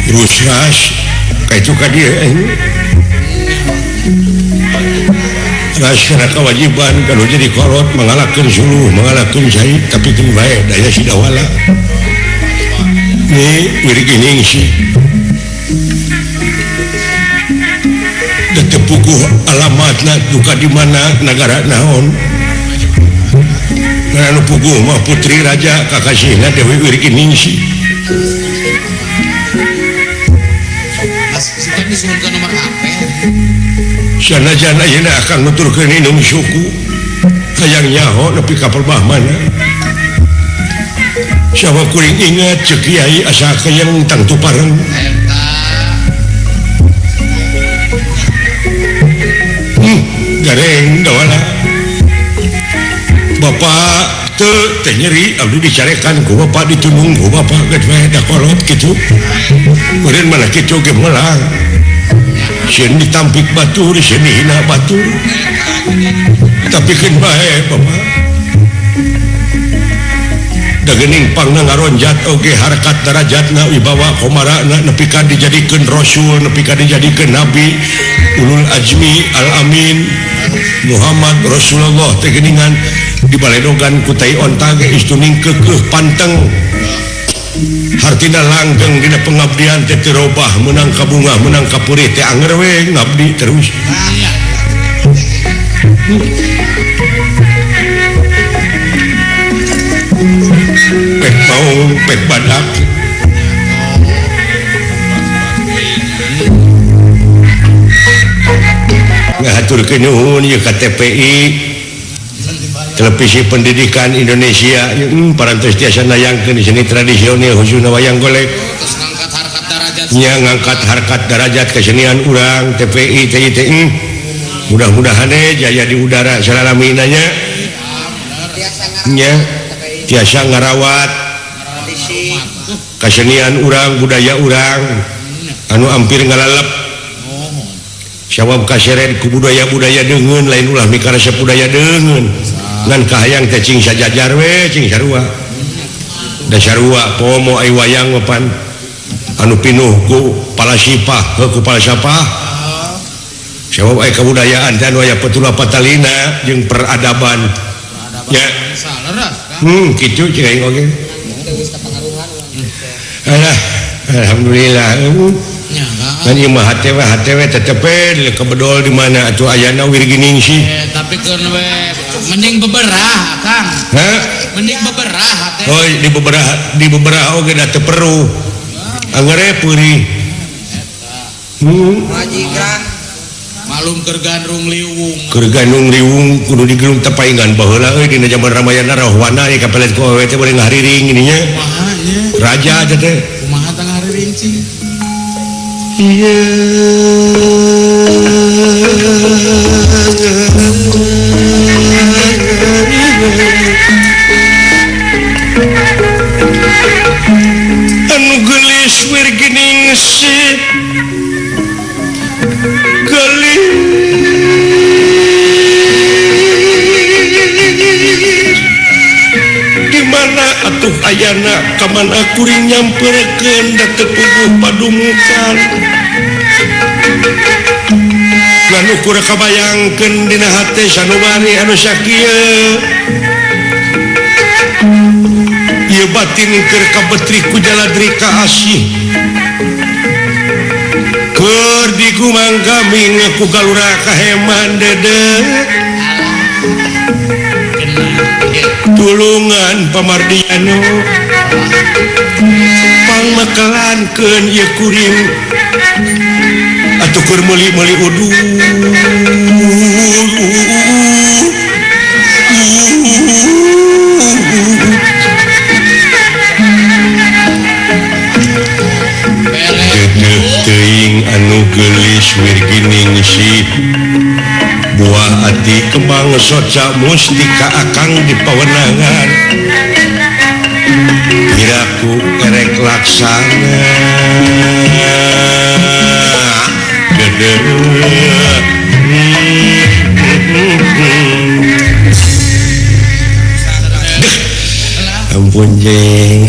Rusras ka itu ka dieu ras kana kewajiban kalau jadi kolot mengalahkan suluh mengalahkan cai tapi keun bae daya si dawala ni Wirginingsih teu puguh alamatna duka di mana nagara naon anu puguh mah putri raja kakasihna Dewi Wirginingsih. Sanajan ayeuna akang nuturkeun indung suku hayang nyaho nepi ka perbah mana sawa kuring ingat ceuk kiai asa hayang tangtu pareng gareng dawala bapak teu teh nyeri abdi dicarekan ku bapak ditunung ku bapak geus we da kolot kitu meureun mana kitu ge melang sieun ditampik batur sieun dihina batur tapi keun bae bapak da geuning pangna ngaronjat oge harkat darajatna wibawa komarana nepi ka dijadikeun rasul nepi ka dijadikeun nabi ulul azmi al amin Muhammad Rasulullah teh geuningan dibaledogan ku tai onta ge istuning keukeuh panteng hartina langgeng dina pengabdian teh teu robah meunang ka bungah meunang ka purih teh anger we ngabdi terus. Pek maung pek badak ngahaturkeun nuhun ieu ka TPI Televisi Pendidikan Indonesia parantos tiasa nayangkeun seni tradisional khususna wayang golek nya ngangkat harkat darajat kesenian urang TPI TIT mudah-mudahan jaya di udara salalamina nya nya tiasa ngarawat kesenian urang budaya urang anu hampir ngalalep sawab kaseret ku budaya-budaya deungeun lain ulah mikaresep budaya deungeun ngan kahayang teh cing sajajar we cing sarua da sarua pomo ai wayang mah pan anu pinuh ku palasipah heuh ku falsafah sabab ai kabudayaan teh anu aya petula patalina jeung peradaban nya kitu cing aing oge alah alhamdulillah kan ieu mah HTW HTW tetep we kebedol di mana atuh ayana Wirginingsih tapi keun we mending beberah Kang. Hah? Mending beberah teh. Oh, di beberah oge da teu peruh. Angere peurih. Malum keur gandrung liwung. Keur gandrung liwung kudu digelung tepaingan baheula euy dina jaman Ramayana Rahwana ieu kapelet ku awewe teh bade ngahariring ininya. Kumaha nya? Raja teh. Kumaha tah ngahariring cing? Iya. Anu geulis Wirginingsih geulis di mana atuh ayana ka mana kuring nyamperkeun da teu puguh padumukan ngan ukur kabayangkeun dina hate sanubari anu sakieu ieu batin keur kabetri ku jaladri ka asih keur dikumangkaming ku galura kaheman dede tulungan pamardiano pangmekelankeun ieu kuring atuh keur meuli-meuli uduh teuing anu geulis Wirginingsih buah ati kembang soca mustika akang di pawenangan piraku erek laksana gede ampun jeng.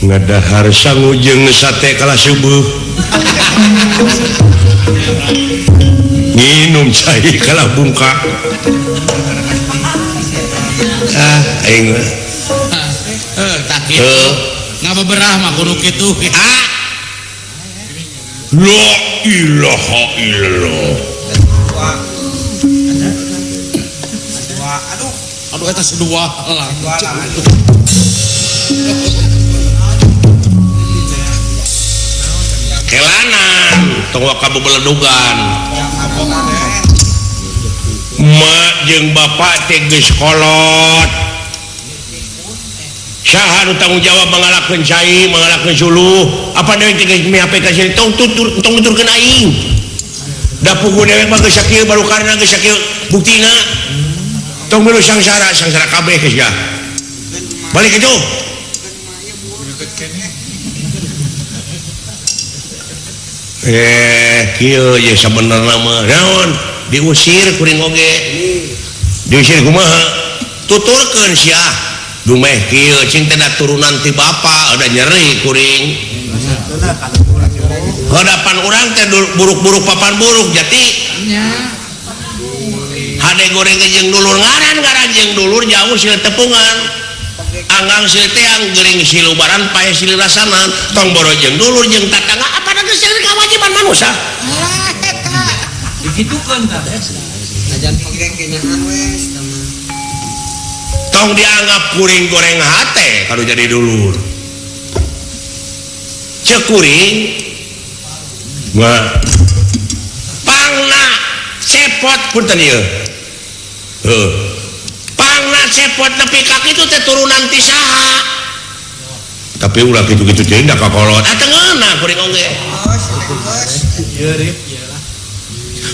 Ngadahar sangu jeung sate kalah subuh. Nginum cai kalah bungkak. Ah, aing mah. Heuh, tak kitu. Ngabeberah mah kudu kitu. Ah. La ilaha illallah. Aduh, aduh eta sedua lah. Kelanan tong waka bebeledugan. Mak jeung bapak teh geus kolot. Saha nu tanggung jawab mangalakeun cai, mangalakeun suluh? Apa deui teh geus mihape ka sini tong tutur tong nuturkeun aing. Da puguh dewek mah geus sakieu barukarna geus sakieu buktina. Tong milu sangsara, sangsara kabeh geus ya. Balik kitu. Kieu ye sabenerna mah naon diusir kuring oge. Diusir kumaha? Tuturkeun sia. Dumeh kieu cing teh turunan ti bapa udah nyeri kuring. Hadapan urang teh buruk-buruk papan buruk jati. Hade goreng jeung dulur ngaran ngaran jeung dulur jauh silih tepungan. Anggang silih teang gering silubaran pae silih rasanan tong boro jeung dulur jeung tatangga apa geus jadi kewajiban manusia. Digitukeun tah. Tong dianggap kuring goreng hate kalau jadi dulur. Cek kuring mah pangna cepot punten ieu. Heuh. Pangna cepot nepi ka kitu teh turunan ti saha? Tapi ulah kitu-kitu teh da kakolot. Ah teu ngeunah kuring oge.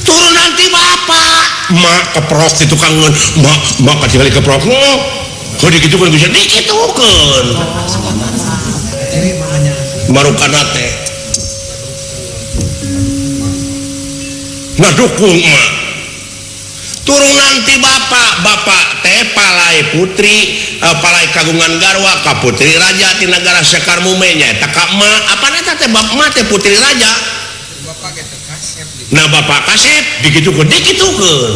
Turunan ti bapak. Mak keprok di tukangeun, mak mak katingali keprok. Kok dikitukeun bisa dikitukeun. Marukana teh. Ngadukung mak. Turunan ti bapak, bapak teh palai putri, palai kagungan garwa ka putri raja ti nagara Sekar Mume nya eta ka emak. Apana eta teh bap emak teh putri raja. Nah bapak kasep dikitukeun dikitukeun.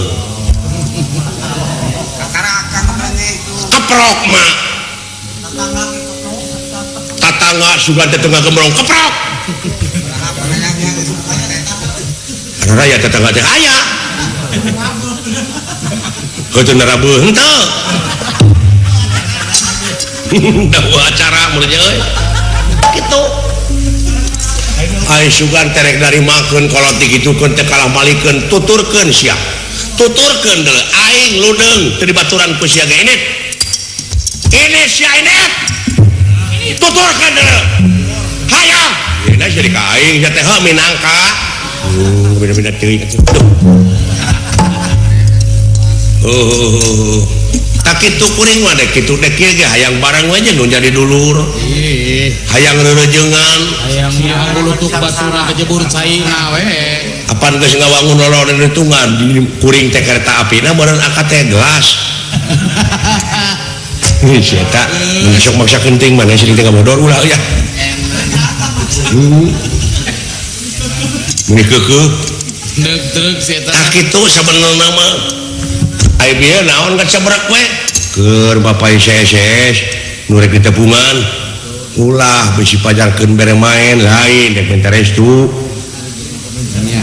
Keprok mak. Tatangga sugan teh tengah gembrong keprok. Raya tetangga teh aya. Heuteun narabuh henteu. Da acara mun nya euy. Kitu. Ai sugan terek narimakeun kolot dikitukeun teh kalah malikeun tuturkeun sia. Tuturkeun deuleu aing ludeung teu dibaturan ku sia ge ini. Ini sia ini. Tuturkeun deuleu. Hayang. Ini jadi ka aing sia teh heuh minangka. Beda-beda teuing atuh. Oh. Tak kitu kuring mah dek kitu dek kieu ge hayang barang we nu jadi dulur. Hayang reurejeungan, hayang ngulutuk baturna kejebur caina we. Apan geus ngawangun lolor hitungan kuring teh kereta apina meureun akad teh gelas. Ih si eta sok maksa kenting mana sering teh ngamodor ulah ya. Meni keukeuh. Deuk-deuk si eta. Tak kitu sabenerna mah. Ai bieu naon kacebrek we? Keur bapak ISS nu rek ditepungan. Ulah bisi pajarkeun bere main lain rek minta restu.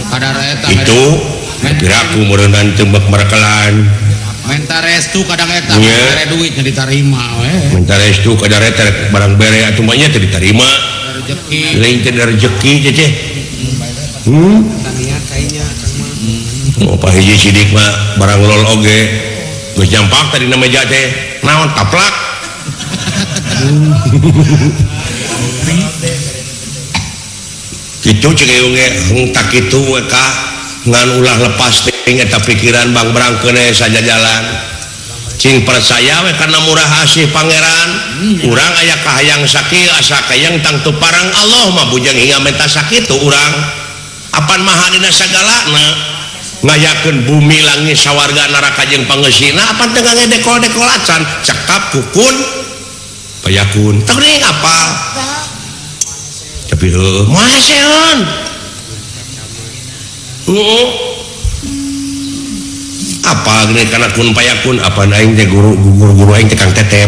Kadar eta itu piraku meureunnan teu bek merekelan. Minta restu kadang eta bere duit nya ditarima we. Minta restu kadar eta rek barang bere atuh mah nya teu ditarima. Rezeki. Lain teh rezeki ceceh. Oh, Pak Hiji Sidik mah barang lol oge. Geus jampak tadi na meja teh. Naon taplak. Kitu cek ge heng tak kitu we ka ngan ulah lepas teh eta pikiran bang berangkeun sajajalan. Cing percaya we kana murah asih pangeran. Urang aya kahayang sakieu asa kayang tangtu parang Allah mah bujang hingga menta sakitu urang. Apan maha dina sagalana ngayakeun bumi langit sawarga neraka jeung pangeusina apan teu ngangge dekol-dekol acan cekap kukun payakun teuring apal. Tapi heueuh moal seun. Heeh. Apa geuning kana kun payakun apa aing teh guru aing teh Kang Tetep.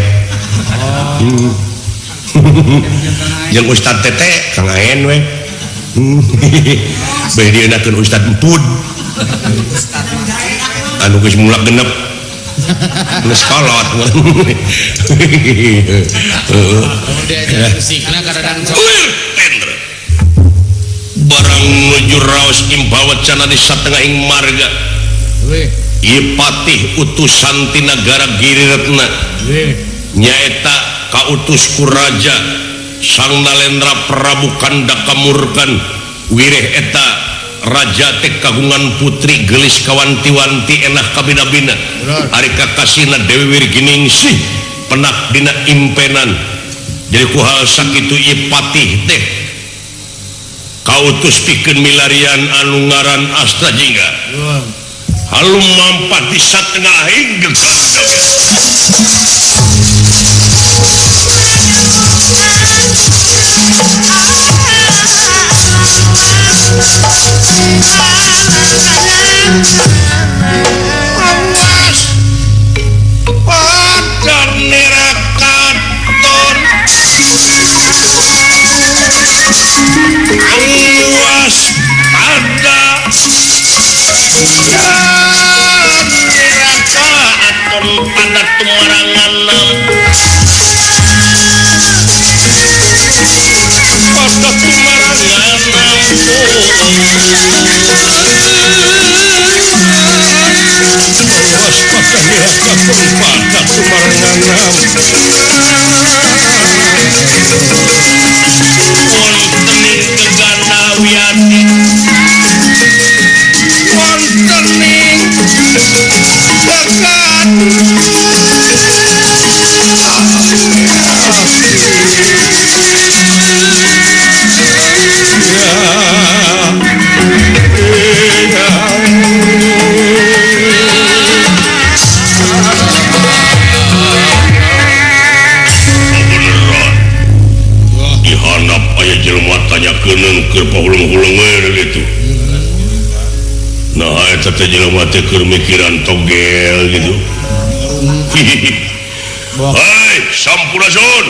Jeung Ustad Tete Kang Aen we. Beh dienakeun Ustad Empud. Anu geus mulak genep. Geus kolot. Heeh. Barang nuju raos impawacana di satengahing marga. Ieu patih utusan ti nagara Giriretna. Nyaeta kautus ku raja Sang Nalendra Prabu Kandaka Murkan. Wireh eta raja teh kagungan putri geulis kawanti-wanti enah kabina-bina. Ari kakasihna Dewi Wirginingsih penak dina impenan. Jadi ku hal sakitu ieu patih teh kautus pikeun milarian anu ngaran Astrajingga. Halum mampat di satengahing gegana. Awas padar nerakaton. Awas pada nerakaton pada tumarangan pada tumarangan. Awas pada nerakaton pada tumarangan. Wonten gegana wiyati, wonten ing gegana. Dihanap aya jelema tanya keuneung keur pahuleng-hulengeun gitu. Nah eta teh jelema teh keur mikiran togel gitu. Hei, sampurasun.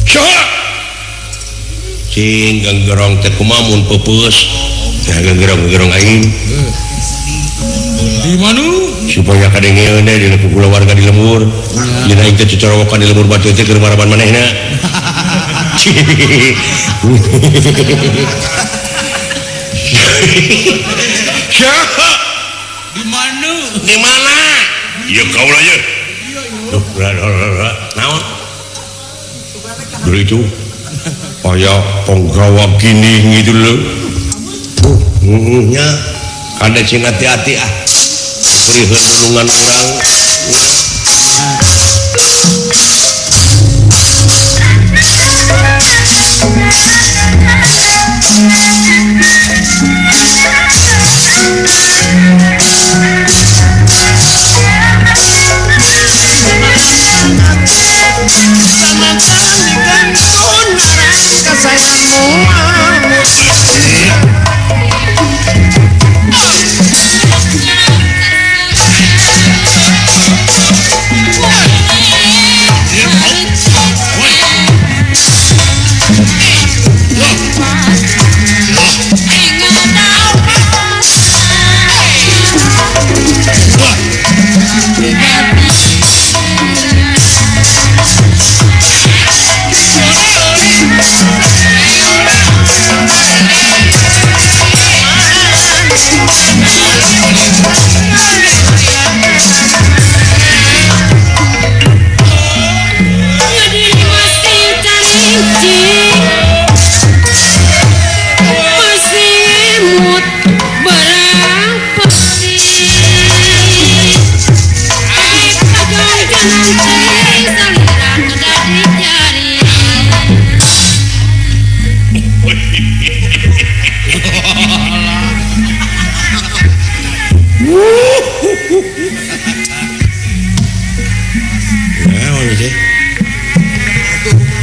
Saha? Cing ganggerong teh kumaha mun peupeus? Teh ganggerong-ganggerong aing. Di mana? Supaya kadengeun teh dina kulawarga di lembur. Dina aing teh cocorowokan di lembur batu teh keur maraban manehna. Saha? Di mana? Di mana? Ieu kaula ye. Duh, naon? Dulu itu aya penggawa gini gitu lho. Nya kada cing hati-hati ah. Beriheun nulungan urang.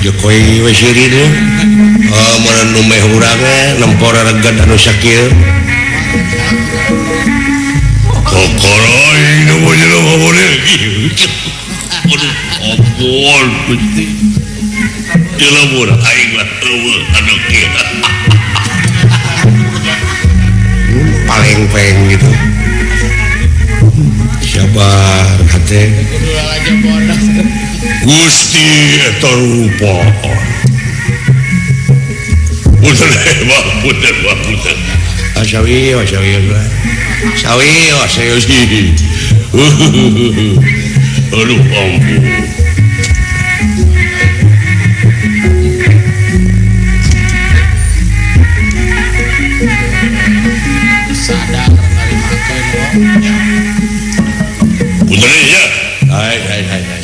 Jokowi we siri deui. Oh, mun nu meh urang nempo reregan anu sakieu. Kokoroy nu jelema model kieu. Aduh, ampun Gusti. Dilebur aing lah eueuh anu kieu. Paleng-peng gitu. Sabar hate. Gusti eta rupa. Punten mah, punten mah, punten. Asawi, asawi, asawi, asawi. Aduh ampun. Sadar narimakeun. Punten ya. Hai hai hai hai.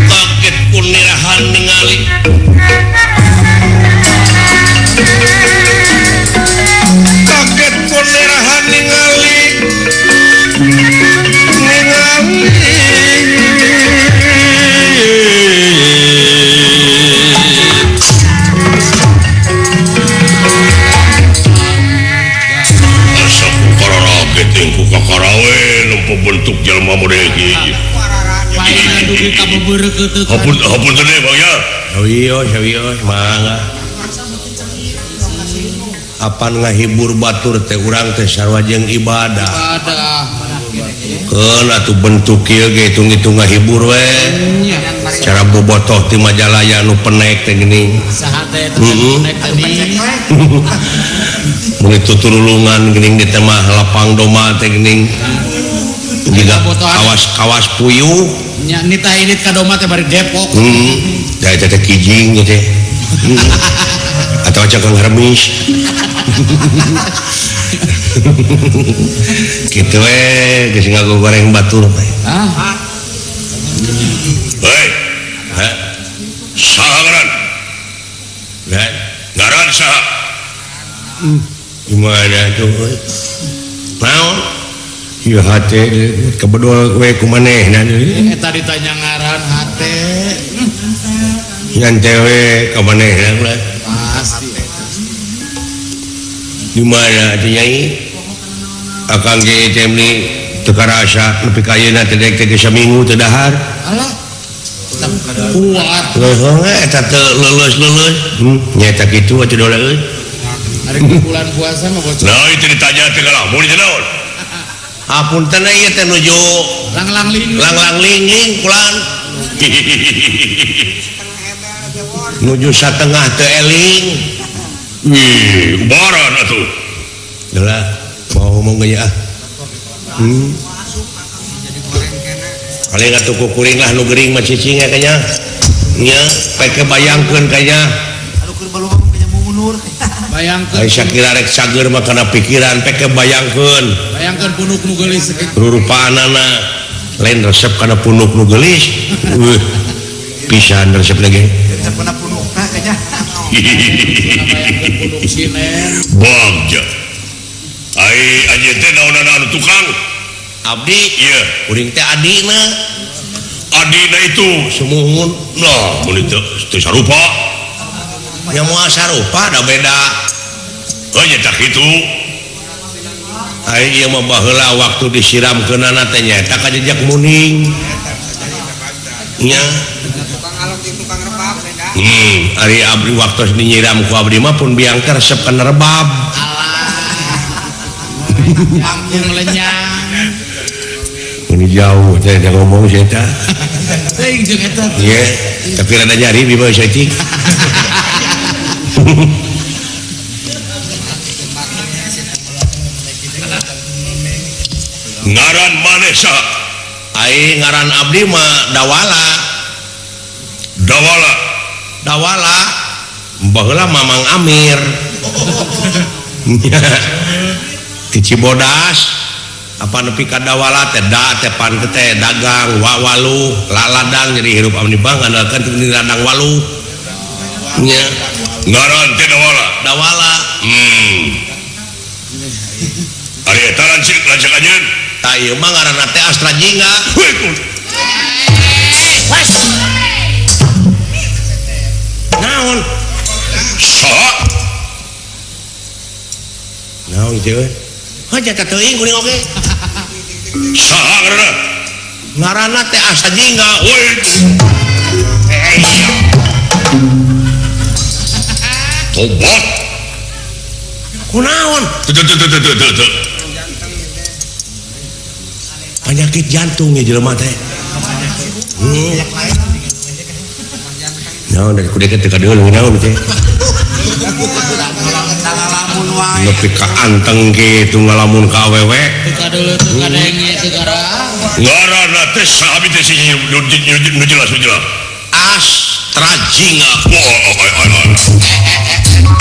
Kaget punirahan ningali. Kaget punirahan ningali. Ningali. Asa ku kararaget jeung ku kakarawe nempo bentuk jelema model kieu. Hampun hampun teh Bang ya. Sawios sawios mangga. Apan ngahibur batur teh urang teh sarua jeung ibadah. Ibadah. Keun atuh bentuk kieu ge hitung-hitung ngahibur we. Cara bobotoh ti Majalaya nu penek teh geuning. Saha teh eta penek tadi. Mun tuturulungan geuning di teh mah lapang doma teh geuning. Jiga kawas-kawas puyuh. Nya nitah init ka doma teh bari Depok. Heeh. Da eta teh kijing teh. Atau cakang remis. Kitu we geus ngagogoreng batur teh. Ah. Hei. Hah? Saha ngaran? Hah? Ngaran saha? Gimana tuh? Naon? Ieu hate kebedol we ku manehna deui. Eta ditanya ngaran hate. Ngan teh we ka manehna lah. Pasti. Di mana atuh Nyai? Akang ge teh meuni teu karasa nepi ka ayeuna teh dek teh saminggu teu dahar. Alah. Kuat. Leuheung eta teu leuleus-leuleus. Nya eta kitu atuh dola euy. Ari bulan puasa mah bocor. Nah, itu ditanya teh kalah mun naon? Apunten ieu teh nuju langlang ling langlang ling ling kulan. Nuju satengah teu eling. Wih, ubaran atuh. Lah, mau ngomong ge ah. Paling atuh kukuring lah nu gering mah cicing kayaknya. Nya, pek bayangkeun kayaknya. Anu keur balumang kayaknya mundur. Bayangkeun. Ai sakira rek cager mah kana pikiran pek bayangkeun. Bayangkeun punuk nu geulis. Rurupaanana lain resep kana punuk nu geulis. Pisan resep lagi. Resep kana punukna kayaknya. Bayangkeun punuk sinen. Bagja. Ai anjeun teh naonana anu tukang? Abdi ieu kuring teh adina. Adina itu sumuhun. Nah, mun teu sarupa. Nya moal sarupa da beda. Heuh nya tah kitu. Ai ieu mah baheula waktu disiramkeunana teh nyaeta ka jejak muning. Nya tukang alok jeung tukang rebab beda. Ari abdi waktu dinyiram ku abdi mah pun biang teh resep kana rebab. Jangkung lenyang. Ini jauh teh ngomong sih eta. Teuing jeung eta. Iya, tapi rada nyari di bawah saeutik. Ngaran maneh saha? Ai ngaran abdi mah Dawala. Dawala. Dawala. Baheula Mamang Amir. Di Cibodas. Apa nepi ka Dawala teh da teh pan teh dagang wa walu la ladang jadi hirup abdi bang ngandalkeun ti ladang walu. Nya. Ngaran teh Dawala. Dawala. Ari eta lanceuk lanceuk anjeun. Tah ieu mah ngaranna teh Astra Jingga. Heuh. Mang Ceun. Heuh jata teuing kuring oge. Saha ngaranna? Ngaranna teh Asa Jingga. Woi. Tobat. Kunaon? Teu teu teu teu teu. Penyakit jantung ya jelema teh. Naon dari kudu teh kadeuleu naon teh. Nepi ka anteng kitu ngalamun ka awewe. Teu kadeuleu teu kadenge teu garang. Ngaranna teh saha teh si nu jelas nu jelas. Astra Jingga.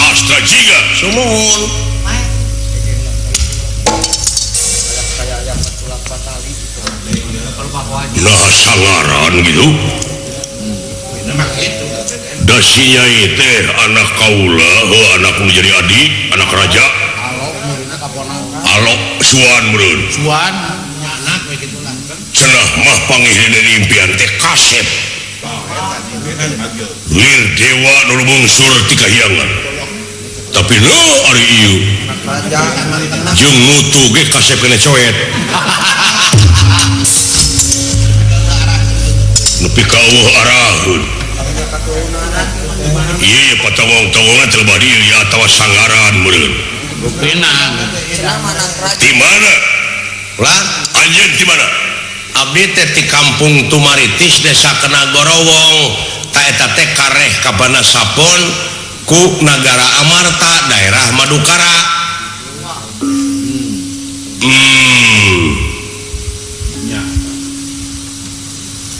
Astra Jingga. Sumuhun. Nah sangaran gitu. Dasinya teh anak kaula, heuh anak nu jadi adi, anak raja. Alok suan meureun. Suan anak we kitu lah. Cenah mah pangihna impian teh kasep. Lir dewa nu lubungsur ti kahiangan. Tapi nu ari ieu jeung mutu ge kasep kena coet. Nepi ka eueuh araheun. Ieu patawong-tawongan teh badi ieu atawa sangaran meureun. Rupina. Di mana? Lah, anjeun di mana? Abdi teh ti kampung Tumaritis desa Kenagorowong. Ta eta teh kareh ka Banasapon ku nagara Amarta daerah Madukara.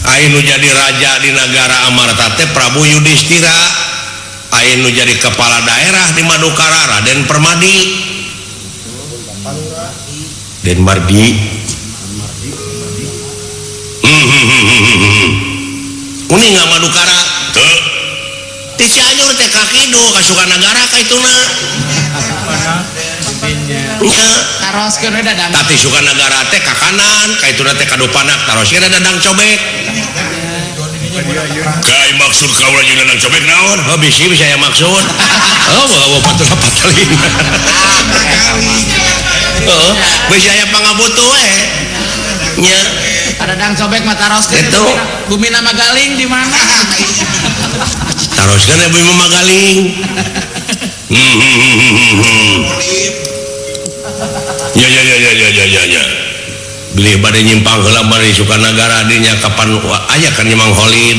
Anu jadi raja di nagara Amarta teh Prabu Yudhistira. Anu jadi kepala daerah di Madukara Raden Permadi. Den Mardi. Kuning nggak Madukara? Teu. Ti Cianjur teh ka kidul ka Sukanagara ka ituna. Nya. Taroskeun we dadang. Tati Sukanagara teh ka kanan, ka ituna teh ka Dupanak, taroskeun dadang cobek. Kai maksud kaula jeung dadang cobek naon? Heuh bisi bisa aya maksud. Oh, bawa patula patalin. Heeh, bisi aya pangabutuh we. Nya. Dadang cobek mah taroskeun. Itu. Bumi nama Galing di mana? Taroskeun bumi nama Galing. Ya ya ya ya ya ya ya. Beli bade nyimpang heula bade Sukanagara dinya kapan aya kan Mang Holid.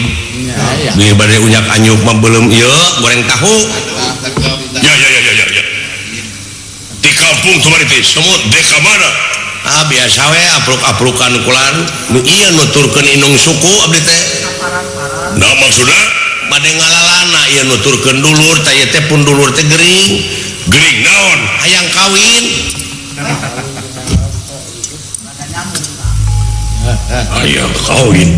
Beli bade unyak anyuk mah belum ieu goreng tahu. Ya ya ya ya ya. Di kampung Tumaritis, semut deka mana? Ah biasa we apruk-aprukan kulan. Nu ieu nuturkeun indung suku abdi teh. Nah maksudna bade ngalalana ieu nuturkeun dulur teh ieu teh pun dulur teh gering. Gering naon? Hayang kawin. Hayang kawin.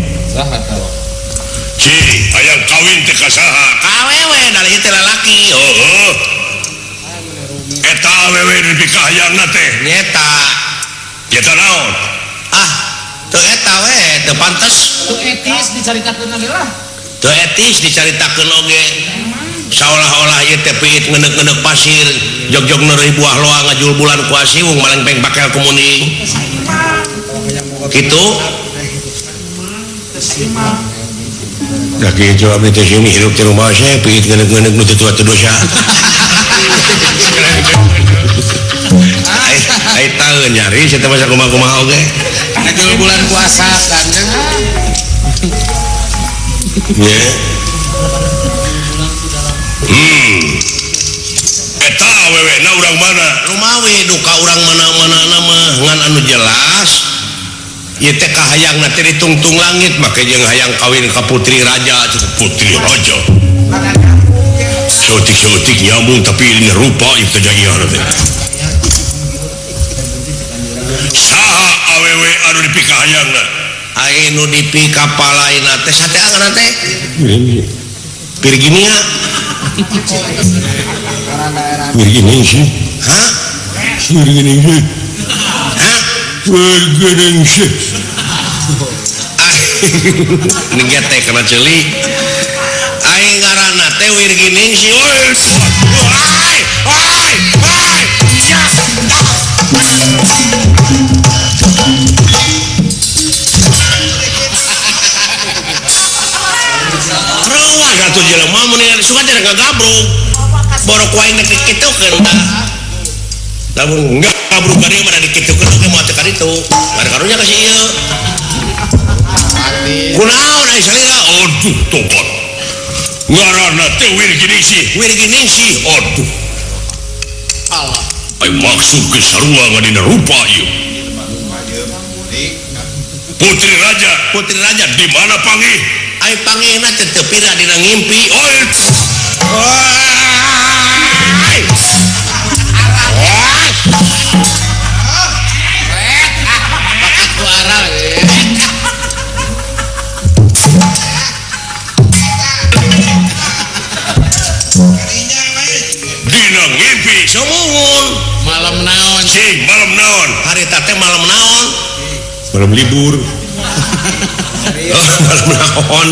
Cing, hayang kawin teh ka saha? Ka awewe da ieu teh lalaki. Heuh. Eta awewe dipikahayangna teh. Nyeta. Nyeta naon? Ah, teu eta we, teu pantes. Teu etis dicaritakeun oge lah. Teu etis dicaritakeun oge. Saolah-olah ieu teh piit ngeuneuh-ngeuneuh pasir, jog-jog neureuh buah loa ngajul bulan ku asiwung malengpeng pakel kumuning. Kitu. Da kitu abdi teh sini hirup teh rumah saya piit ngeuneuh-ngeuneuh nu teu tua teu dosa. Ai taeun nyari sia teh masa kumaha-kumaha oge. Ngajul bulan puasa kan. Nya. Eta awewe na urang mana? Rumawi duka urang mana-mana mah ngan anu jelas. Ieu teh kahayangna teh ditungtung langit make jeung hayang kawin ka putri raja, putri raja. Saeutik-saeutik nyambung tapi ini rupa ieu teh jaiah teh. Saha awewe anu dipikahayangna? Anu dipikapalaina teh sate ngaranna teh? Virginia. Virginia. Hah? Virginia. Hah? Virginia. Ini teh kena ceuli. Aing ngaranna teh Wirginingsih. Oi, oi, oi, oi. Ya. Reuas atuh jelema mun suka teh ngagabruk. Borok wae nek dikitukeun tah. Lamun ngabruk ka dieu mah dikitukeun oge moal teu ka ditu. Ngan karunya ka si ieu. Kunaon ai salira? Aduh tobat. Ngaranna teh Wirginingsih, Wirginingsih. Aduh. Allah. Ai maksud ke sarua ngadina rupa ieu. Putri Raja, Putri Raja di mana panggih? Ai panggihna teh teu pira dina ngimpi. Oi. Oi. Oi. Bakat ku aral. Dina ngimpi sumuhun. Malam naon? Cing, malam naon? Harita teh malam naon? Malam libur. Oh, malam naon?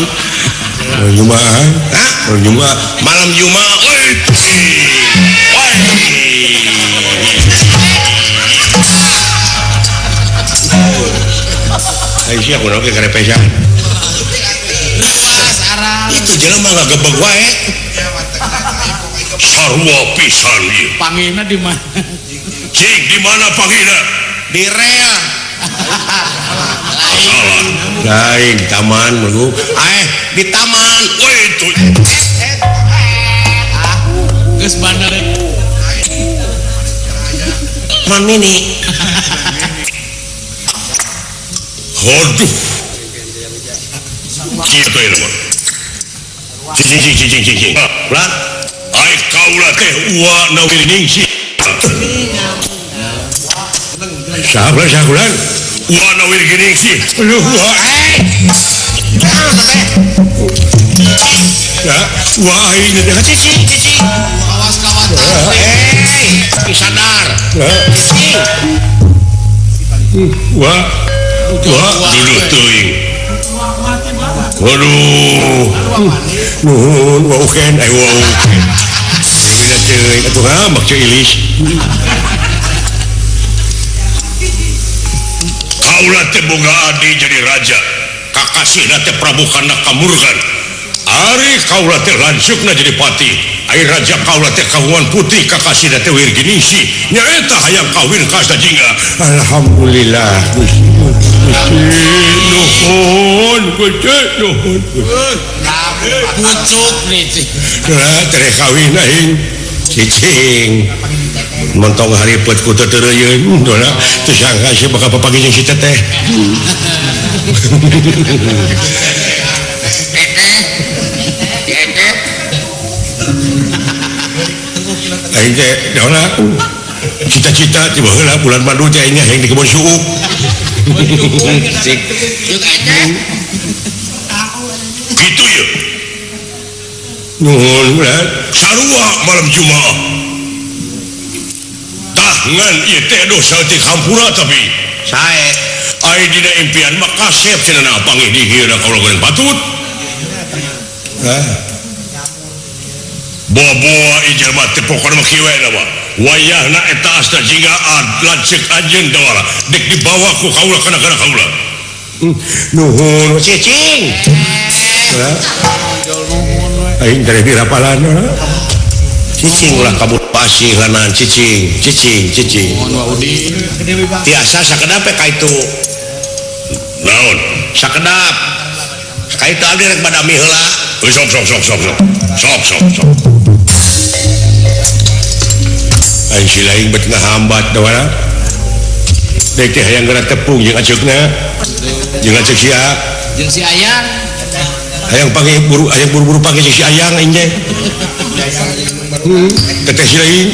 Malam Jumat. Hah? Malam Jumat. Malam Jumat. Oi. Oi. Ayo sia kunaon ge karepesan. Luas aral. Itu jelema ngagebeg wae. Sarua pisan ieu. Pangina di mana? Cing, di mana pangina? Di rel. Salah. Lain taman mulu. Di taman. Woi itu. Geus bandar. Man mini. Aduh. Kieu teh mah. Cing cing cing cing cing. Ulah. Ai kaula teh ua na Wirningsih. Saha saha ua na Wirginingsih. Aduh, wah. Ya, wah aing teh cicing cicing. Awas kawatan. Hei, sadar. Cicing. Wah. Wah, dulu teuing. Waduh. Nuhun, wah uken, ai wah uken. Beda teuing atuh ngambek ceu ilis. Kaula teh boga adi jadi raja. Kakasihna teh Prabu Kana Kamurgan. Ari kaula teh lanceukna jadi pati. Ari raja kaula teh kagungan putih kakasihna teh Wirginingsih. Nyaeta hayang kawin ka Astajingga. Alhamdulillah. Gusti nuhun, Gusti nuhun. Pucuk nih. Lah tere kawin aing. Cicing. Montong haripet ku teu teureuyeuh. Dola teu sangka sia bakal papanggih jeung si teteh. Aing teh dola cita-cita ti baheula bulan madu teh aing hayang di kebon suuk. Cik. Yuk aja. Kitu ye. Nuhun ulah sarua malam Jumaah. Tah ngan ieu teh dosa teh hampura tapi sae. Ai dina impian mah kasep cenah panggih di ieu kaula goreng patut. Hah. Boa-boa ieu jelema teh pokona mah kieu we mah. Wayahna eta Astajingga lanceuk anjeun dawala dek dibawa ku kaula kana kana kaula. Nuhun cicing. Aing teh dirapalan. Cicing ulah kabur pasih lanan cicing, cicing, cicing. Tiasa sakedap ka itu. Naon? Sakedap. Ka itu abdi rek badami heula. Sok sok sok sok sok. Sok sok sok. Aing si lain bet ngahambat dawala. Dek teh hayang geura tepung jeung aceukna. Jeung aceuk sia. Jeung si Ayang. Hayang panggih buru, hayang buru-buru panggih jeung si Ayang aing teh. Teteh si lain.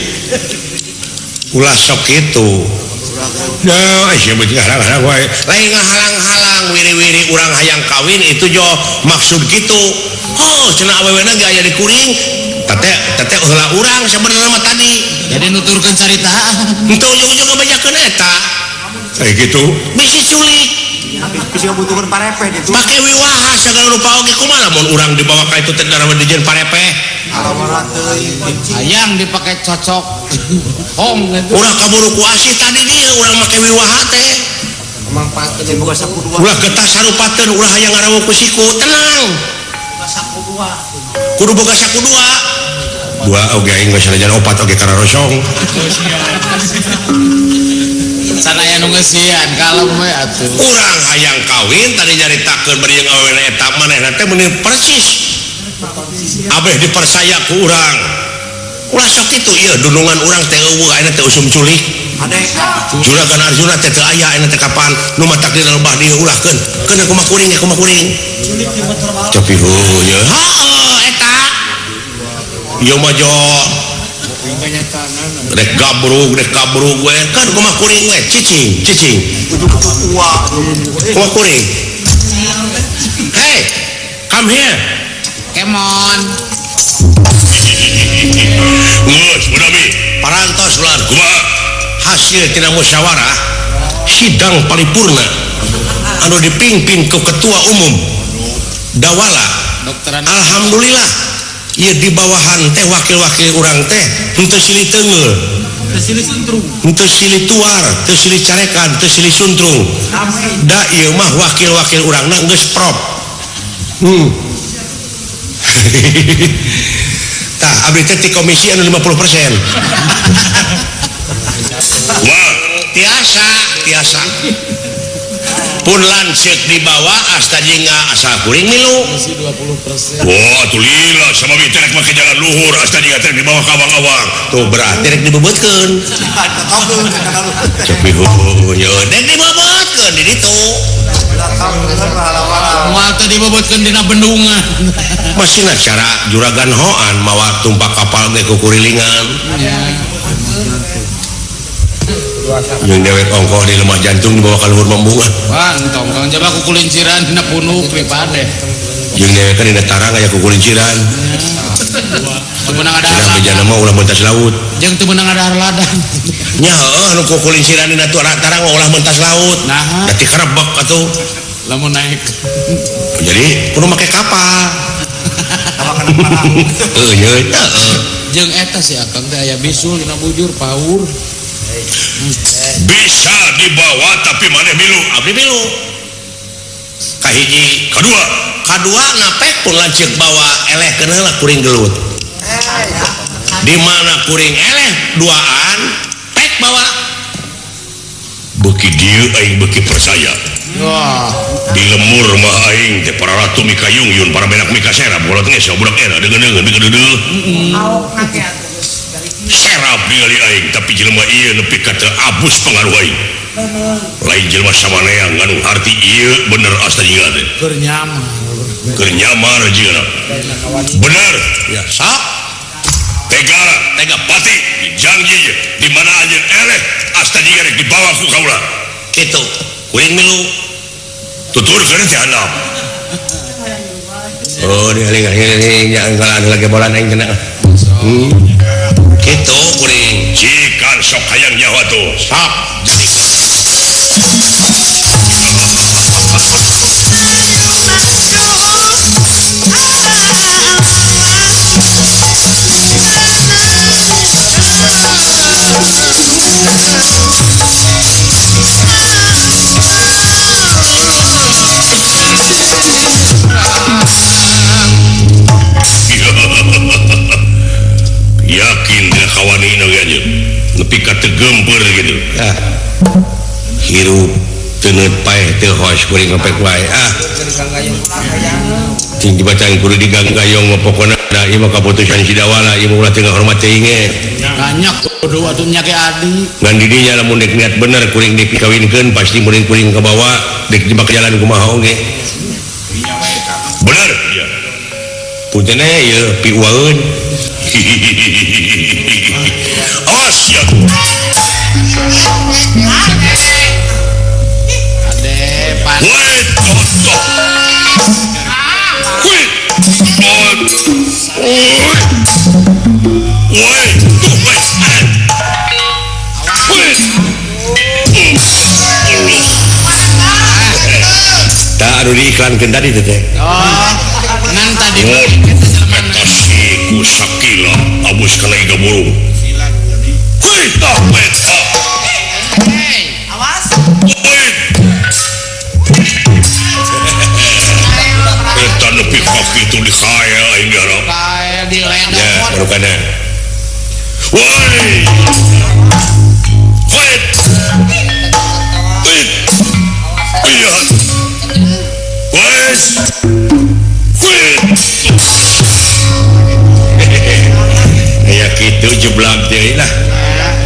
Ulah sok kitu. Nah, sia bet ngahalang-halang wae. Lain ngahalang-halang wiri-wiri urang hayang kawin itu jo maksud kitu. Oh, cenah awewena ge aya di kuring. Teteh teteh heula urang sabenerna mah tadi. Jadi nuturkeun carita. Henteu ujug-ujug ngabejakeun eta. Kayak gitu. Bisi culik. Bisi ngabutuhkeun parepeh ditu. Pake wiwaha sagala rupa oge kumaha lamun urang dibawa ka itu teh darawa dijieun parepeh. Hayang dipake cocok. Hong gitu. Ulah kaburu ku asih tadi dia urang make wiwaha teh. Ulah getah sarupateun, ulah hayang ngarawuh ku siku, tenang. Kudu boga saku dua. Dua oge aing geus sanajan opat oge kararosong. Sana aya nu ngeusian kalem we atuh. Urang hayang kawin tadi nyaritakeun bari jeung awewena eta manehna teh meuni persis. Abeh dipercaya ku urang. Ulah sok kitu ieu dunungan urang teh eueuh ayeuna teh usum culik. Juragan Arjuna teh teu aya ayeuna teh kapan nu matak dina lebah dieu ulahkeun. Keun kumaha kuring ya kumaha kuring. Tapi heuh ye. Heuh eta. Ieu mah jo. Rek gabrug we kan kumaha kuring we cicing cicing. Kumaha kuring. Hey, come here. Kemon. Geus, Budami. Parantos ular kumaha? Hasil tina musyawarah sidang paripurna anu dipimpin ku ketua umum Dawala. Alhamdulillah ieu di bawahan teh wakil-wakil urang teh henteu silih teunggeul, henteu silih tuar, teu silih carekan, teu silih suntrung. Da ieu mah wakil-wakil urangna geus prop. Tah abdi teh ti komisi anu 50%. Wah, tiasa, tiasa. Pun lanceuk dibawa asta jingga asal kuring milu. 20%. Wah, tuh lila sama bi terek make jalan luhur asta jingga terek dibawa ka awang-awang. Tuh berarti rek dibebeutkeun. Cepi heuh ye, rek dibebeutkeun di ditu. Moal teh dibebetkeun dina bendungan. Masina cara juragan hoan mawa tumpak kapal ge kukurilingan. Jeung dewek ongkoh di lemah jantung dibawa ka luhur mambungan. Wah, entong kang jaba kukulinciran dina punuk pripade. Jeung dewek kan dina tarang aya kukulinciran. Teu meunang ada. Cenah bejana mah ulah mentas laut. Jeung teu meunang ada ladan. Nya heueuh nu kukulinciran dina tarang mah ulah mentas laut. Nah, da ti karebek atuh. Lamun naik. Jadi kudu make kapal. Heuh ye heueuh. Jeung eta si Akang teh aya bisul dina bujur paur. Bisa dibawa tapi maneh milu, abdi milu. Kahiji, kadua, kadua napek pun lanceuk bawa eleh keun heula kuring gelut. Di mana kuring eleh duaan pek bawa. Beuki dieu aing beuki percaya. Wah, di lemur mah aing teh para ratu mikayung yun para benak mikasera bolot geus budak era deungeun-deungeun deungeun-deungeun. Serap ningali aing tapi jelema ieu nepi ka teu abus pengaruh aing. Lain jelema samanea nganu harti ieu bener asta jiga teh. Keur nyamar. Keur nyamar jiga. Bener. Ya, sok. Tega, tega pati janji di mana anjeun eleh asta jiga rek dibawa ku kaula. Kitu. Kuring milu. Tuturkeun teh handap. Oh, dialing-aling nya lagi bolan aing kena. Gitu kuring cikan sok hayang nyawa tuh sok jadi yakin dia kawani anjeun nepi ka teu geumpeur gitu. Ah. Hirup teu paeh teu hos kuring ngepek wae ah. Cing dibacaan kudu diganggayong mah pokona da ieu mah kaputusan si Dawala ieu mah ulah teu ngahormat teuing ge. Banyak kudu atuh nya ge adi. Ngan di dinya lamun dek niat bener kuring dek dikawinkeun pasti muring kuring kabawa dek jebak jalan kumaha oge. Bener. Iya. Punten ieu piuaeun. Awas ya. Ade pan. Woi, totok. Woi. Woi. Woi. Woi. Tah anu diiklankeun tadi teh. Oh, ngan tadi eta si Siku sakila abus kana iga burung. Hei tah eta. Awas. Eta nepi ka kitu dikael aing diharap. Kael diledok. Ya, barukana. Woi. Wait. Wait. Iya. Wes. Wait. Aya kitu jeblak deui lah.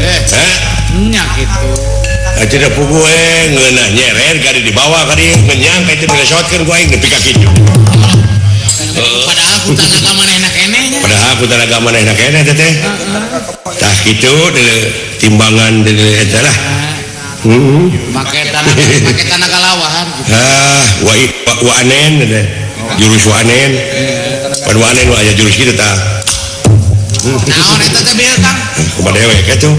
Hah? Nya kitu. Aja da puguh ngeunah nyeret kadi dibawa kadi ngenyang ka itu diresotkeun ku aing nepi ka kitu. Padahal ku tanaga manehna keneh nya. Padahal ku tanaga manehna keneh teh teh. Tah kitu timbangan eta lah. Make tanaga lawahan gitu. Ah, wa anen teh. Jurus wa anen. Pan wa anen aya jurus kitu tah. Naon eta teh bieu Kang? Kumaha dewek atuh.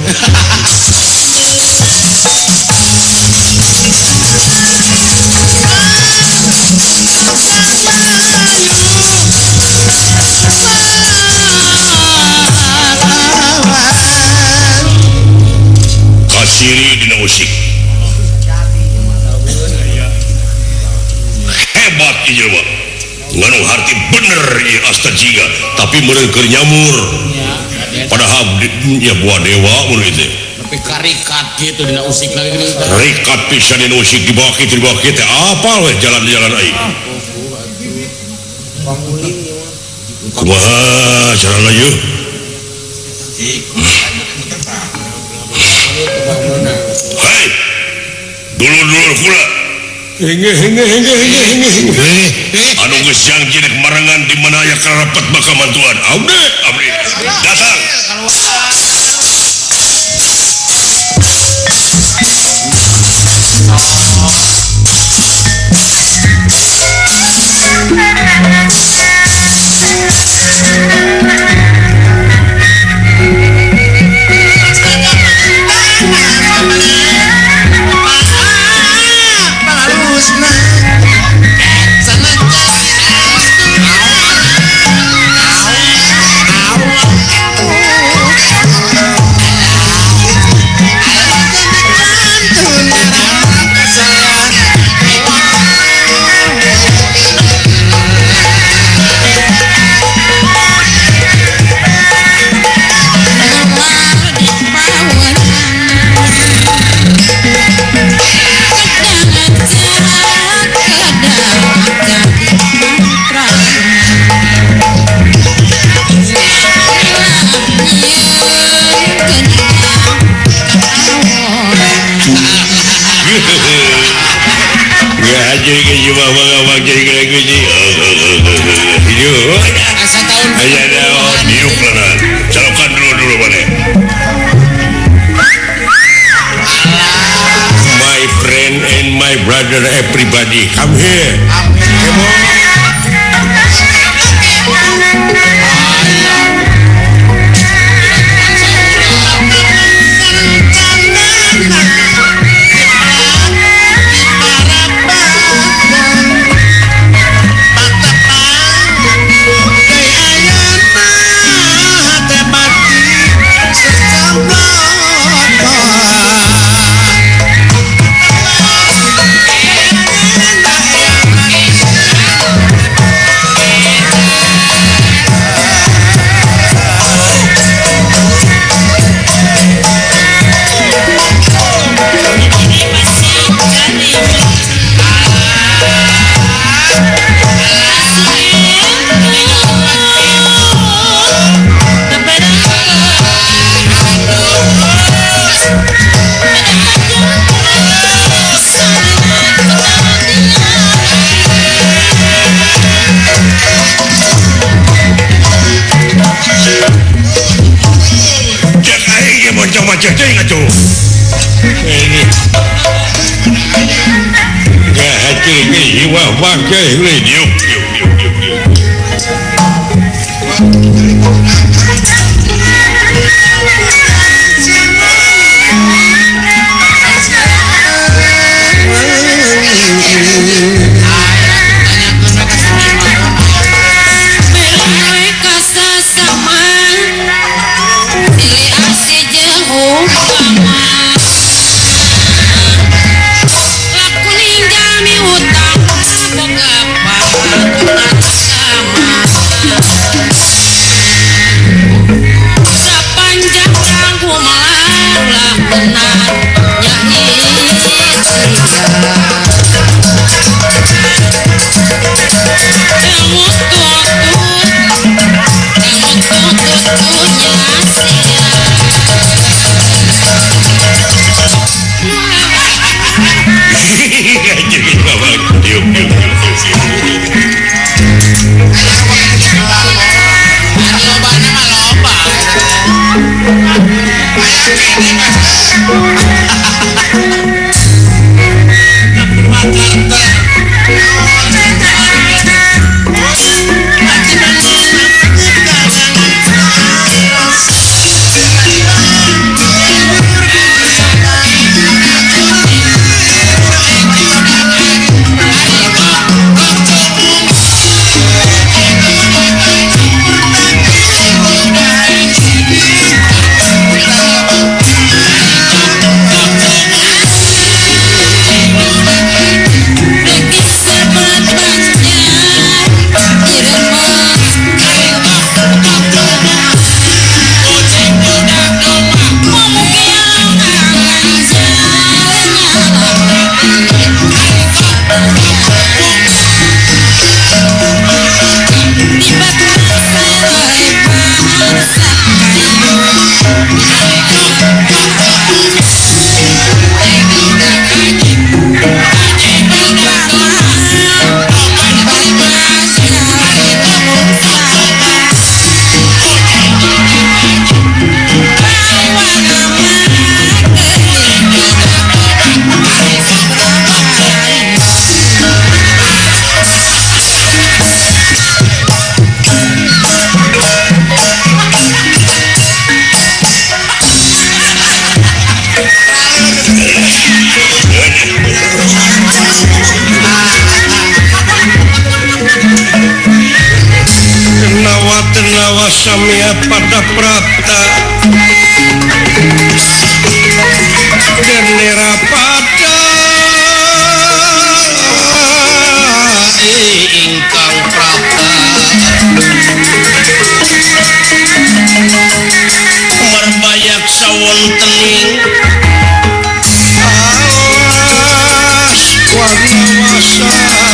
Kasiri dina musik. Hebat ieu jelema. Nganu harti bener ieu asta jiga, tapi meureun keur nyamur. Padahal ya buah dewa mun kitu. Tapi karikat gitu dina usik lagi geuning. Rikat pisan dina usik dibawa kitu dibawa kitu apal we jalan-jalan aing. Kumaha carana ieu? Hei, dulur-dulur kula. Anu geus janji rek marengan di mana aya karapet bakal mantuan. Abdi, abdi. Datang. My friend and my brother, everybody, come here. Come on. Samia pada prapta genera pada ingkang prapta merbayak sawontening alas warna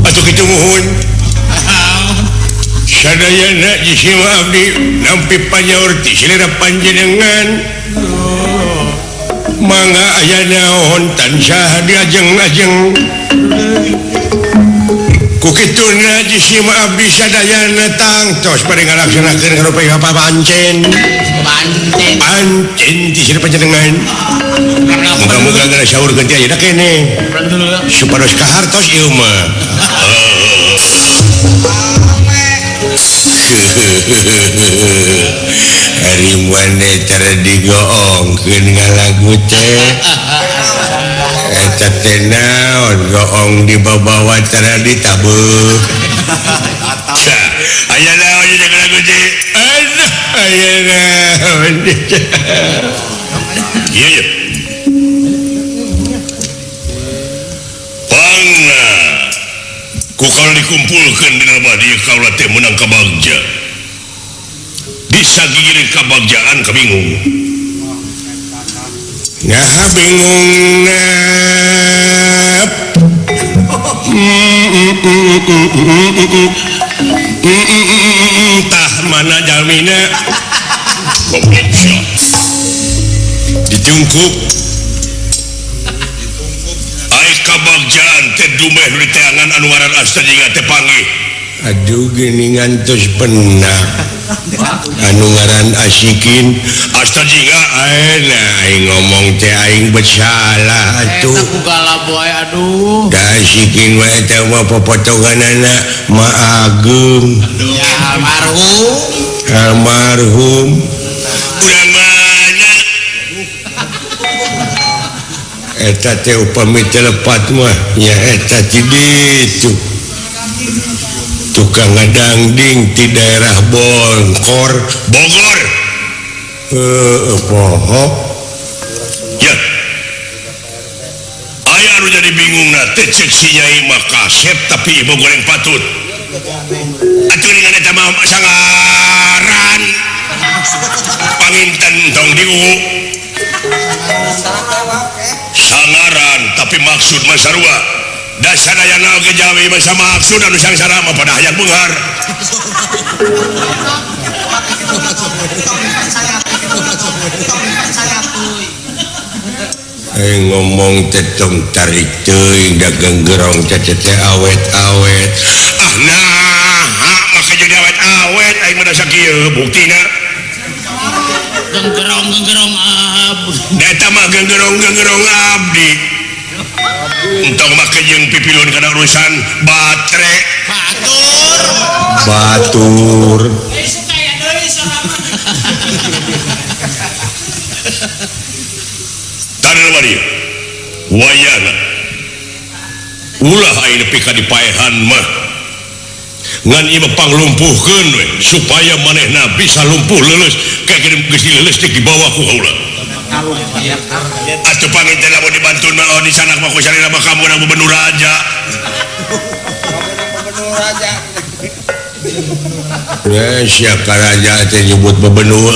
atuh kitu muhun sadayana jisima abdi nampi panyaur ti selera panjenengan mangga aya naon tansah diajeng-ajeng ku kituna jisima abdi sadayana tangtos bade ngalaksanakeun ngarupi papancen pancen ti selera panjenengan muga-muga geura saur ganti ayeuna keneh supados kahartos ieu mah. Ari mane cara digoongkeun ngalagu teh eta teh naon goong dibabawa cara ditabeuh. Aya naon ieu lagu teh? Aduh aya naon. Ieu ye. Pangna ku kaula dikumpulkeun dina badi kaula teh meunang kabagja. Bisa gigireun kabagjaan kabingung. Nah bingung nap. Tah mana jalmina goblok sia. Ditungkup. Ai kabagjaan teh dumeh nu diteangan anu ngaran Astajinga teh panggih. Aduh geuningan tos benak. Anu ngaran Asikin Astajinga ayeuna aing ngomong teh aing bersalah atuh. Eta ku galap wae aduh. Da Asikin wae teh mah popotonganana Ma Ageung. Ya almarhum. Almarhum. Urang mana? Eta teh upami teu lepat mah nya eta ti ditu. Tukang ngadangding di daerah Bongkor, Bogor. Poho. Ya. Aya anu jadi bingung na teh cek si Nyai mah kasep tapi ieu goreng patut. Atuh ningan eta mah sangaran. Panginten tong diuwu. Sangaran tapi maksud mah sarua. Dasadayana oge jawi mah sama maksud anu sangsara mah pada hayang beunghar. Ngomong teh tong tarik teuing da genggerong teh teh awet-awet. Ah nah, maka jadi awet-awet aing mah da sakieu buktina. Genggerong-genggerong abdi. Da eta mah genggerong-genggerong abdi. Entong make jeung pipilun kana urusan batre. Batur. Batur. Tadeu mah dieu. Wayahna. Ulah aing nepi ka dipaehan mah. Ngan ieu mah panglumpuhkeun we supaya manehna bisa lumpuh leuleus kayak geus dileuleus teh dibawa ku kaula. Atuh panginten lamun dibantun mah oh di sanak mah ku salira mah kamu nang gubernur raja. Gubernur raja. Ya siapa raja teh nyebut bebenul.